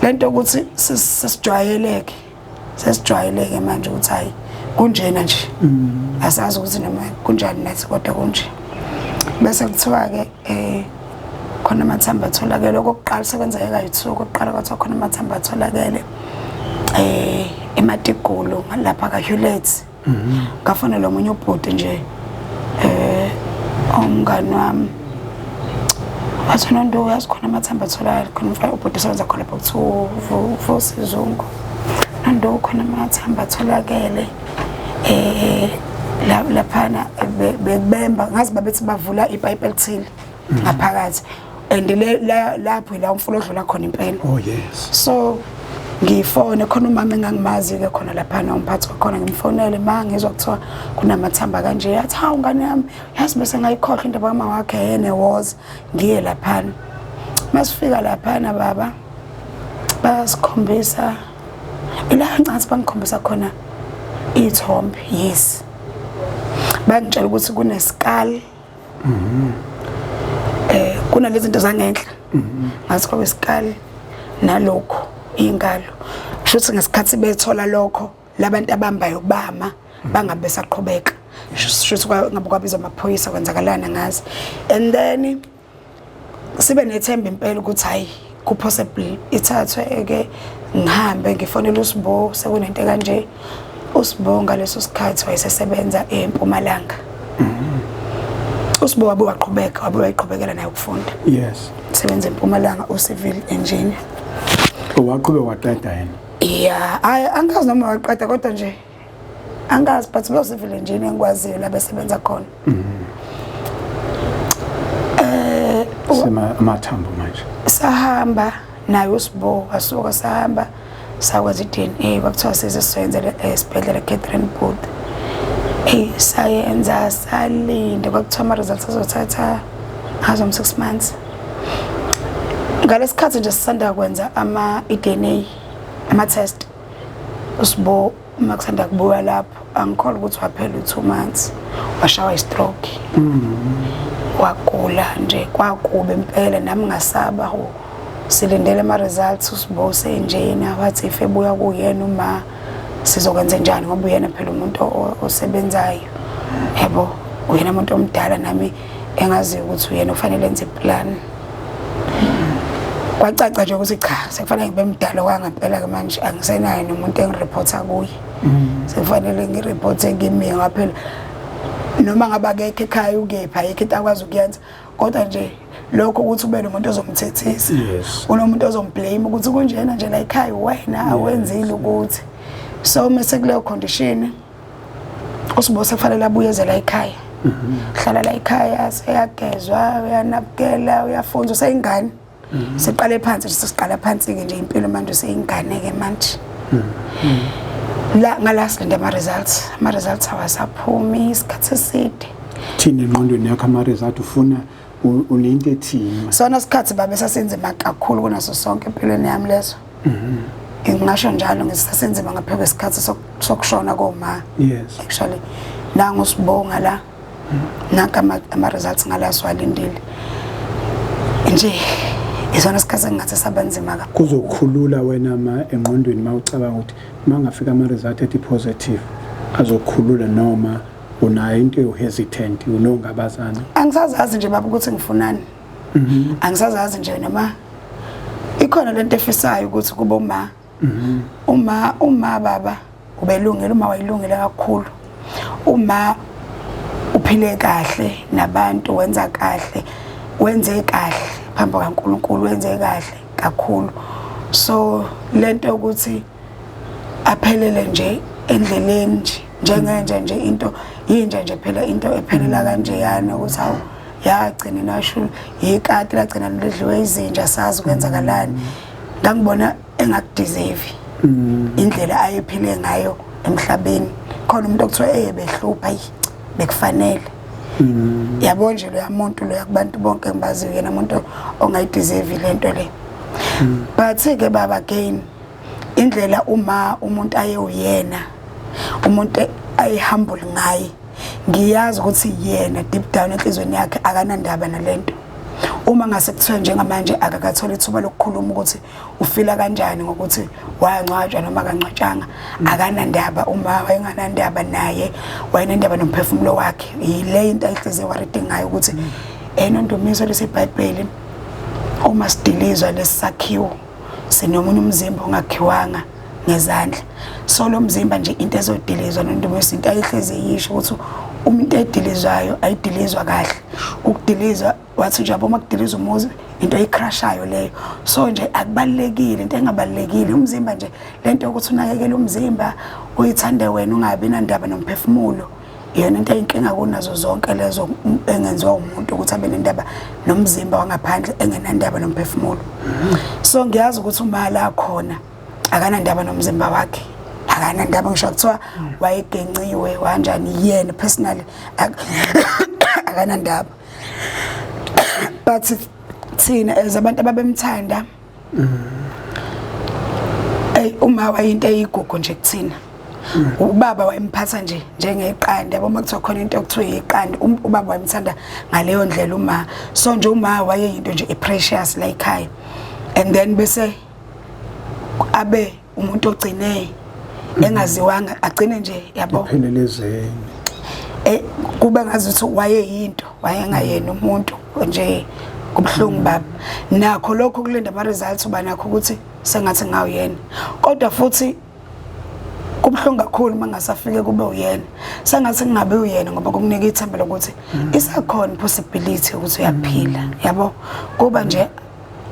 Lento ukuthi sesijwayeleke, sesijwayeleke manje ukuthi hayi, kunjena nje, asazi ukuthi noma kunjani nathi, kodwa kunje. Bese kuthiwa-ke khona amathambo atholakele okokuqala, sekwenzeke kayi-two. Okokuqala kwathiwa khona amathambo atholakele eMatigulu lapha kaHewlett. Ngafonela omunye ubhuti nje, umngani wami, wathi, "Nonto, uyazi khona amathambo atholakele khona." Umfana, ubhuti osebenza khona lapho, kuthiwa uVusi Zungu. "Nonto, khona amathambo atholakele laphana." Bebemba ngazi, babethi bavula ipayipi elithile ngaphakathi and lapho la umfula odlula khona impela. Oh yes. So ngifone khona umama engangimazi-ke khona laphana, umphathi wakhona. Ngimfonele, ma ngizwa kuthiwa kunamathamba kanje. Yathi, "Hawu ngane yami, yazi bese ngayikhohlwa indaba kama wakhe yene woza." Ngiye laphana. Masifika laphana baba, bayasikhombisa ila ncathi, bangikhombisa khona iy'thombe. Yes, bangitshela ukuthi kuneskull, kunalezi zinto zangenhla, ngathi kwakweskull nalokhu ingalo. Kusho ukuthi ngesikhathi bethola lokho, labantu abambayo bama, bangabe besaqhubeka. Sho ukuthi ngabe kwabizwa amaphoyisa, kwenzakalana ngazi. And then sibe nethemba impela ukuthi hayi, ku-possible ithathwe ke. Ngihambe ngifonele uSibo, sekunento kanje. USibo ngaleso sikhathi wayesesebenza eMpumalanga. USibo wabe waqhubeka, wabe wayiqhubekela naye ukufunda. Sebenza eMpumalanga, u-civil engineer. Waqhubeka waqeda yena? Yeah, hayi, angazi noma waqeda, kodwa nje angazi, but lo civil engineer engikwaziyo la besebenza khona. Sema amathambo manje. Sahamba naye uSibo, wasuka sahamba sakwenza i-DNA. Kwakuthiwa size sizoyenzela esibhedlela Catherine Booth. Sayenza, salinda, kwakuthiwa ama-results azothatha ngazo 6 months. Ngalesikhathi nje sisanda kwenza ama i-DNA, ama-test, uSibo uma kusanda kubuya lapho, angikholwa ukuthi waphela u-2 months, washawa i-stroke, wagula nje kwakubi impela. Nami ngasaba ho, silindele ama-results, uSibo senjena. Wathi if ebuya kuyena uma sizokwenza njani, ngoba uyena phela umuntu osebenzayo, yabo, uyena umuntu omdala, nami engaziyo ukuthi uyena ofanele enze iplan. Kwacaca nje ukuthi cha, sekufanele ngibe mdala kwangempela-ke manje, angisenayo nomuntu engireporta kuye, sekufanele ngireporte kimi ngoba phela noma ngabe akekho ekhaya, ukephi, ayikho into akwazi ukuyenza, kodwa nje lokho ukuthi ube nomuntu ozomthethisa, unomuntu ozomblame ukuthi kunjena nje la ekhaya, wena awenzile ukuthi. So mase kuleyo condition uSibo sekufanele abuyeze la ekhaya, hlala la ekhaya, seyagezwa, uyanabukela, uyafunza, useyingane. Siqale phansi nje, sesiqala phansi-ke nje impilo manje, useyingane-ke manje. La ngala silinde ama-results, ama-results awasaphumi isikhathi eside. Thina engqondweni yakho ama-result ufuna unento ethini? Sona sikhathi babe sasenzima kakhulu kunaso sonke empilweni yami leso, ngingasho njalo, ngisasenzima ngaphezu kwesikhathi sokushona koma. Actually nangu sibonga la, nanka ama-results ngala siwalindile nje, isona sikhathi engingathi sabanzima kakhulu. Kuzokhulula wena ma engqondweni ma ucabanga ukuthi mangafika ama-result ethi positive azokhulula, noma unayo into ewu-hesitant, unongabazana? Angisazazi nje baba ukuthi ngifunani, angisazazi nje noma ikhona lento efisayo ukuthi kube uma uma baba ubelungile, uma wayilungile kakhulu, uma uphile kahle nabantu, wenza kahle, wenze kahle phambi kaNkuluNkulu, wenze kahle kakhulu. So lento yokuthi aphelele nje endleleni nje njengenje nje into yinje nje phela, into ephelela kanjeyana ukuthi hawu. Yagcina nasho ikati lagcina lidliwe izinja, sazi kwenzakalani. Ngangibona engakudeserve indlela ayephile ngayo emhlabeni. Khona umuntu okuthiwa eyebehlupha, ayi bekufanele. Yabo nje loya muntu loya, kubantu bonke engibaziyo, yena umuntu ongayideserve lento le. But ke baba, again, indlela uma umuntu aye uyena umuntu ayihumble ngaye, ngiyazi ukuthi yena deep down enhlizweni yakhe akanandaba nalento. Uma ngase kuthiwa njengamanje akakathola ithuba lokukhuluma ukuthi ufila kanjani ngokuthi wangcwatshwa noma akangcwatshanga, akanandaba. Uma wayenganandaba naye, wayenendaba nomphefumulo wakhe. Yile into ayihleze worried ngayo ukuthi enondumiso lesibhayibheli, uma sidilizwa lesakhiwo sinomunye umzimba ongakhiwanga ngezandla. So lo mzimba nje into ezodilizwa, nondumiso, into ayihlezi yisho ukuthi uma into edilizwayo ayidilizwa kahle. Ukudilizwa, wathi nje, uma kudilizwa umuzi, into eyikrashayo leyo. So nje akubalekile, into engabalekile umzimba nje, lento yokuthi unakekele umzimba, uyithande wena, ungabi nandaba nomphefumulo, iyona into eyinkinga kunazo zonke lezo engenziwa umuntu, ukuthi abe nendaba nomzimba wangaphandle engenandaba nomphefumulo. So ngiyazi ukuthi uma la khona akanandaba nomzimba wakhe, akanandaba ngisho kuthiwa wayegenciwe wanjani, yena personally akanandaba. But thina as abantu ababemthanda, ey, uma wayinto eyigugu nje kuthina. Ubaba wayemphatha nje njengeqanda, yabo, uma kuthiwa khona into okuthiwa iqanda, ubaba wayemthanda ngaleyo ndlela uma. So nje uma wayeyinto nje e-precious la ekhaya, and then bese abe umuntu ogcine engaziwanga, agcine nje, yabo, Iphelelezeni. Kube ngazuthi wayeyinto, wayengayena umuntu nje. Kubuhlungu baba, nakho lokho kulinda ama results, uba nakho ukuthi sengathi ngawuyena, kodwa futhi kubuhlungu kakhulu uma ngasafike kube uyena, sengathi kungabe uyena, ngoba kukunika ithemba lokuthi isakhona possibility ukuthi uyaphila, yabo. Kuba nje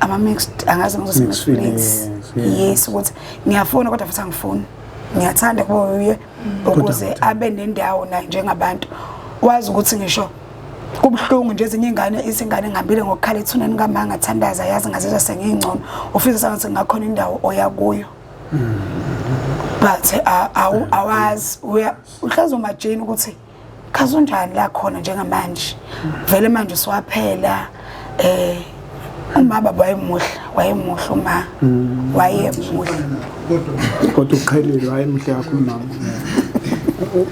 ama mixed, angazi ngizothi mixed feelings. Feelings, yeah. Yes, ukuthi ngiyafuna kodwa futhi angifuni. Ngiyathanda kube uye ukuze abe nendawo naye njengabantu, wazi ukuthi ngisho kubuhlungu nje ezinye ingane, izingane ngihambile ngokukhala ethuneni kama, ngathandaza, yazi, ngazizwa sengiyingcono. Ufisa sengathi ngakhona indawo oya kuyo, but awazi, uya uhlezi umajini ukuthi khazi unjani la khona njengamanje. Vele manje siwaphela. Uma baba wayemuhle, wayemuhle uma, wayemuhle. Kodwa uqhelile, wayemuhle kakhulu mama.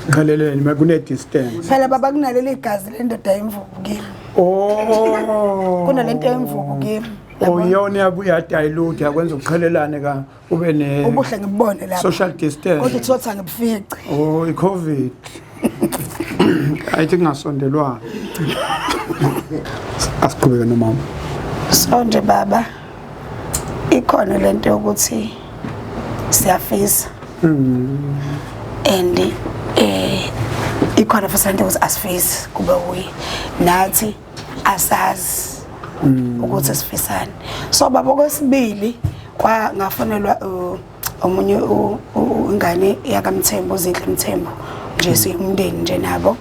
Uqhelelene kune distance. Phela baba, kunaleli gazi lendoda yemvubu kimi. Oh. Kunalento yemvubu kimi. Oh, iyona yabuya dilute, yakwenza uqhelelane ka ube ne Ubuhle ngibone lapha. Social distance. Kodwa uthotha ngibufice. Oh, i-COVID. Ayithi kungasondelwana. Asiqhubeke nomama. So nje baba, ikhona lento yokuthi siyafisa and ikhona futhi lento yokuthi asifisi kube uye, nathi asazi ukuthi sifisani. So baba, kwesibili kwa ngafonelwa omunye ingane yakaMthembu, uZinhle Mthembu nje, siyumndeni nje nabo.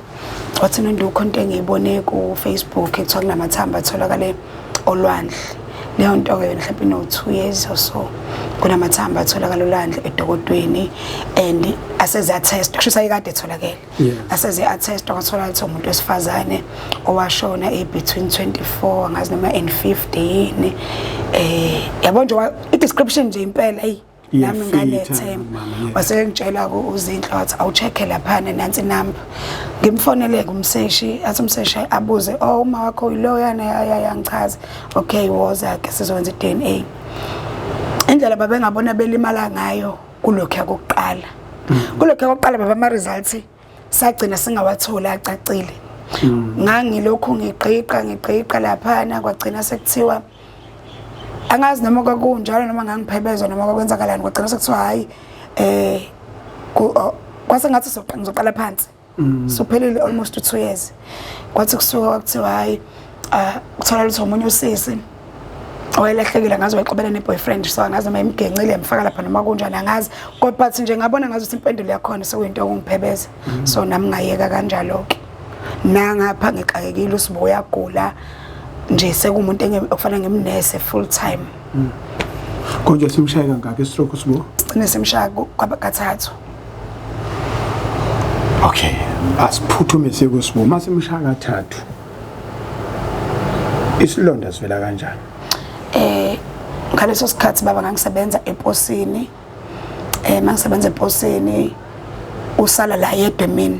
Wathi, "Nondukho, into engiyibone ku Facebook ekuthiwa kunamathambo atholakale olwandle." Leyo nto ke yona mhlawumbe ino 2 years or so. Kunamathambo atholakala olwandle edokodweni and aseze attest, kusho ukuthi ayikade etholakele. Aseze attest, kwathola ukuthi umuntu wesifazane owashona e between 24, angazi noma and 50 yini, yabo nje, i description nje impela, hey, nami Iyafitha, nganethemba. Mama, yes. Wasengitshela ku uZinhle, wathi, "Awucheck laphana, nansi number." Ngimfonele kumseshi, athi umseshi abuze, "Oh, uma wakho yiloyana?" Yangichaza. "Okay, woza ke sizokwenza i-DNA." Indlela babengabona belimala ngayo kulokhu yakokuqala, kulokhu yakokuqala baba, ama results sagcina singawatholi acacile. Ngangilokhu ngigqiqa ngigqiqa laphana, kwagcina sekuthiwa, angazi noma kwakunjalo noma ngangiphebezwa noma kwakwenzakalani, kwagcina sekuthiwa hayi, kwase ngathi ngizoqala phansi. Suphelile almost 2 years. Kwathi kusuka kwakuthiwa hayi, ah, kuthola ukuthi omunye usisi owayelahlekile, ngazi wayexobene ne-boyfriend, so angazi noma imgencile yamfaka lapha noma kunjani, angazi. Kodwa but nje ngabona ngazi ukuthi impendulo yakhona sekuyinto yokungiphebeza, so nami ngayeka kanjalo-ke. Nangapha ngixakekile uSibo uyagula nje sekuwumuntu okufanele ngimnese full time. Konje simshaye kangaka istroke uSibo? Sigcine simshaya kwaba kathathu. Okay, asiphuthume siye kuSibo. Uma simshaya kathathu isilonda sivela kanjani? Ngaleso sikhathi baba ngangisebenza eposini. Mangisebenza eposini usala la yedwa emini.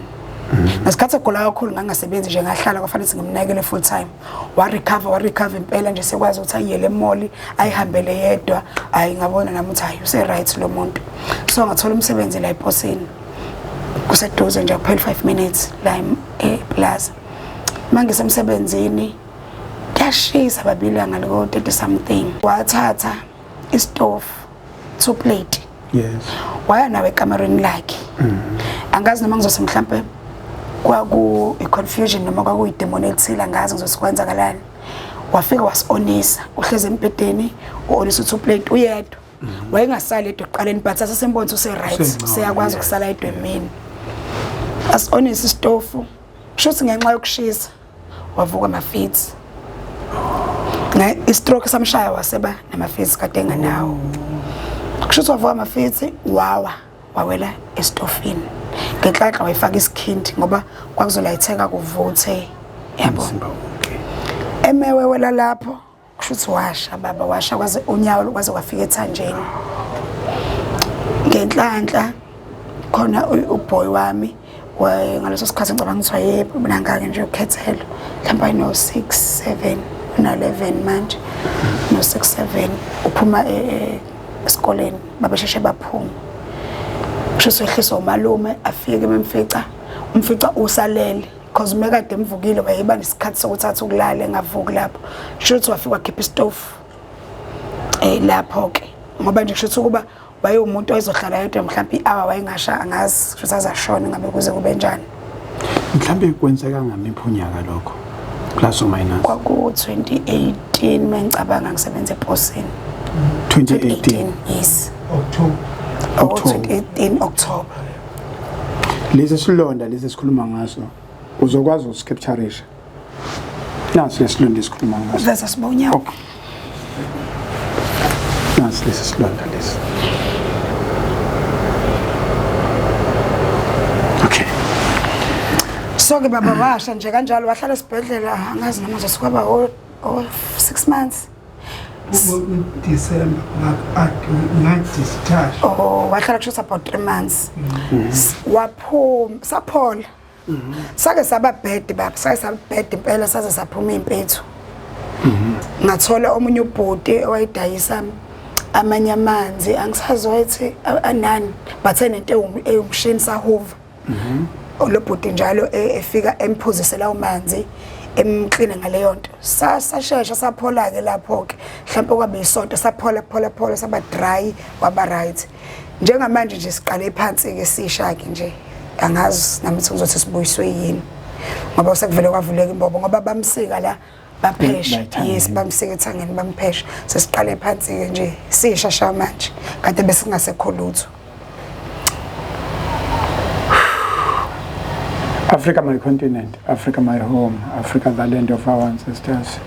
Ngesikhathi egula kakhulu ngangasebenzi nje, ngahlala kwafanele ngimnakele full time. Wa recover, wa recover impela nje, sekwazi ukuthi ayiyele emall, ayihambele yedwa. Hayi, ngabona nami ukuthi hayi, use right lo muntu. So ngathola umsebenzi la eposini, kuseduze nje, kuphela 5 minutes la eplaza. Mangisemsebenzini kuyashisa babilanga liko 30 something, wathatha istofu, two plate, waya nawe ekamerweni lakhe. Angazi noma ngizose mhlambe kwaku i-confusion noma kwakuyidemon elithile, angazi ngizothi kwenzakalani. Wafika wasi-onisa, uhlezi embhedeni, u-onisa u-two plate uyedwa. Wayengasali yedwa ekuqaleni, but sasesembona ukuthi use-right, Usengcono, useyakwazi ukusala yedwa emini. Asi-onisa isitofu, kusho ukuthi ngenxa yokushisa wavuka amafits. Istroke samshaya waseba namafits kade enganawo. Kusho ukuthi wavuka amafits, wawa, wawela esitofini. Ngenhlanhla wayifaka isikhindi ngoba kwakuzolayitheka kuvuthe, yabo. Umzimba wonke. Emewewela lapho, kusho ukuthi washa baba, washa kwaze unyawo kwaze kwafika ethanjeni. Ngenhlanhla khona uboy wami ngaleso sikhathi, ngicabanga ukuthi wayephi nangake nje ukhethelo, mhlawumbe ayino 6 7, una 11 manje, no 6 7, uphuma esikoleni, babesheshe baphuma. Kusho ukuthi wehliswa umalume, afike memfica, umfica usalele, because uma kade emvukile wayeba nesikhathi sokuthatha ukulala engavuki lapho. Kusho ukuthi wafika wakhipha isitofu lapho ke, ngoba nje kusho ukuthi ukuba wayewumuntu owayezohlala yedwa mhlawumbe i-hour wayengasha, angazi, kusho ukuthi azashona ngabe kuze kube njani. Mhlambe kwenzeka ngamiphi unyaka lokho, plus or minus? Kwaku-2018 mengicabanga, ngisebenza eposini. 2018? Yes. October. October. 2018 October. Lesi silonda lesi sikhuluma ngaso, uzokwazi ukusicapturisha? Nasi lesilonda esikhuluma ngaso. Veza sibonyawo. Okay, nasi lesi silonda lesi. Okay. So-ke baba washa nje kanjalo, wahlala esibhedlela, angazi noma zosukwaba o 6 months. December nga-discharge. Oh, wahlala kusho about 3 months. Waphuma, saphola. Sake saba bad baba, sake saba bad impela, saze saphuma impethu. Ngathola omunye ubhuti owayedayisa amanye amanzi, angisazi wayethi anani, but enento ewumshini sahuva. Lo bhuti njalo efika emphuzise lawo manzi, emkline ngaleyo nto. Sashesha saphola ke lapho ke, mhlawumbe kwabe isonto saphola, phola phola, saba dry, waba right. Njengamanje nje siqale phansi ke, sisha ke nje, angazi nami ukuthi ngizothi sibuyiswe yini, ngoba sekuvele kwavuleka imbobo, ngoba bamsika la baphesha. La ethangeni. Yes, bamsika ethangeni bamphesha. Sesiqale phansi ke nje, sisha sha manje, kade besingasekho lutho. Africa my continent, Africa my home, Africa the land of our ancestors.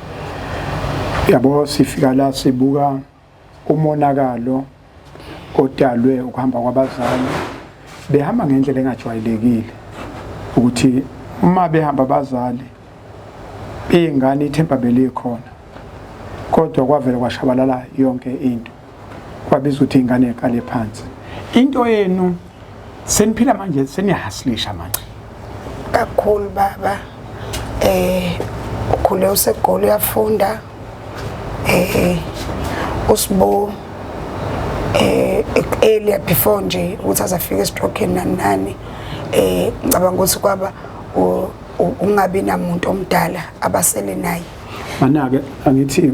Yabo, sifika la sibuka umonakalo odalwe ukuhamba kwabazali, behamba ngendlela engajwayelekile, ukuthi uma behamba abazali, iy'ngane ithemba belikhona, kodwa kwavele kwashabalala yonke into, kwabiza ukuthi iy'ngane iqale phansi. Into yenu seniphila manje, seniyahasilisha manje. Kakhulu baba. Ukhule useGoli, uyafunda. Usibo earlier, before nje ukuthi azafika estroke nani nani, ngicabanga ukuthi kwaba ungabi namuntu omdala abasele naye. Mana-ke angithi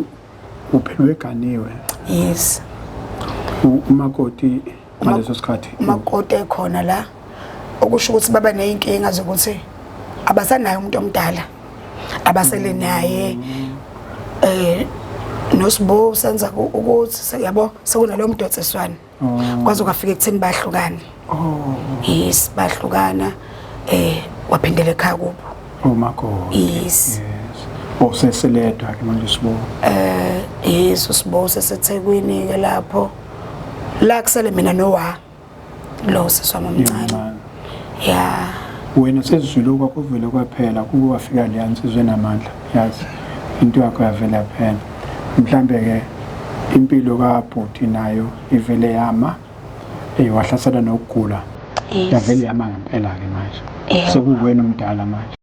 uphela weganiwe? Yes. Umakoti ngaleso sikhathi? Umakoti ekhona la, okusho ukuthi baba neyinkinga zokuthi abasanaye umuntu omdala abasele naye, nosibo senza ukuthi yabo sekunalowo mdonsiswano, kwaze kwafika ekutheni bahlukane. Oh. Yes, bahlukana, waphindela ekhaya kubo. Umakoti. Yes. Yes. Oseseledwa ke manje uSibo. Eh yes uSibo seseThekwini ke lapho. La kusele mina nowa lo sisi wami omncane. Yeah. Wena sezizwile kwakho kuvele kwaphela kuke wafika leya nsizwa enamandla yazi into yakho yavela yaphela. Mhlambe ke impilo kabhuti nayo ivele yama eh wahlasela nokugula. Yavele yama ngempela ke manje. Sekuwena umdala manje.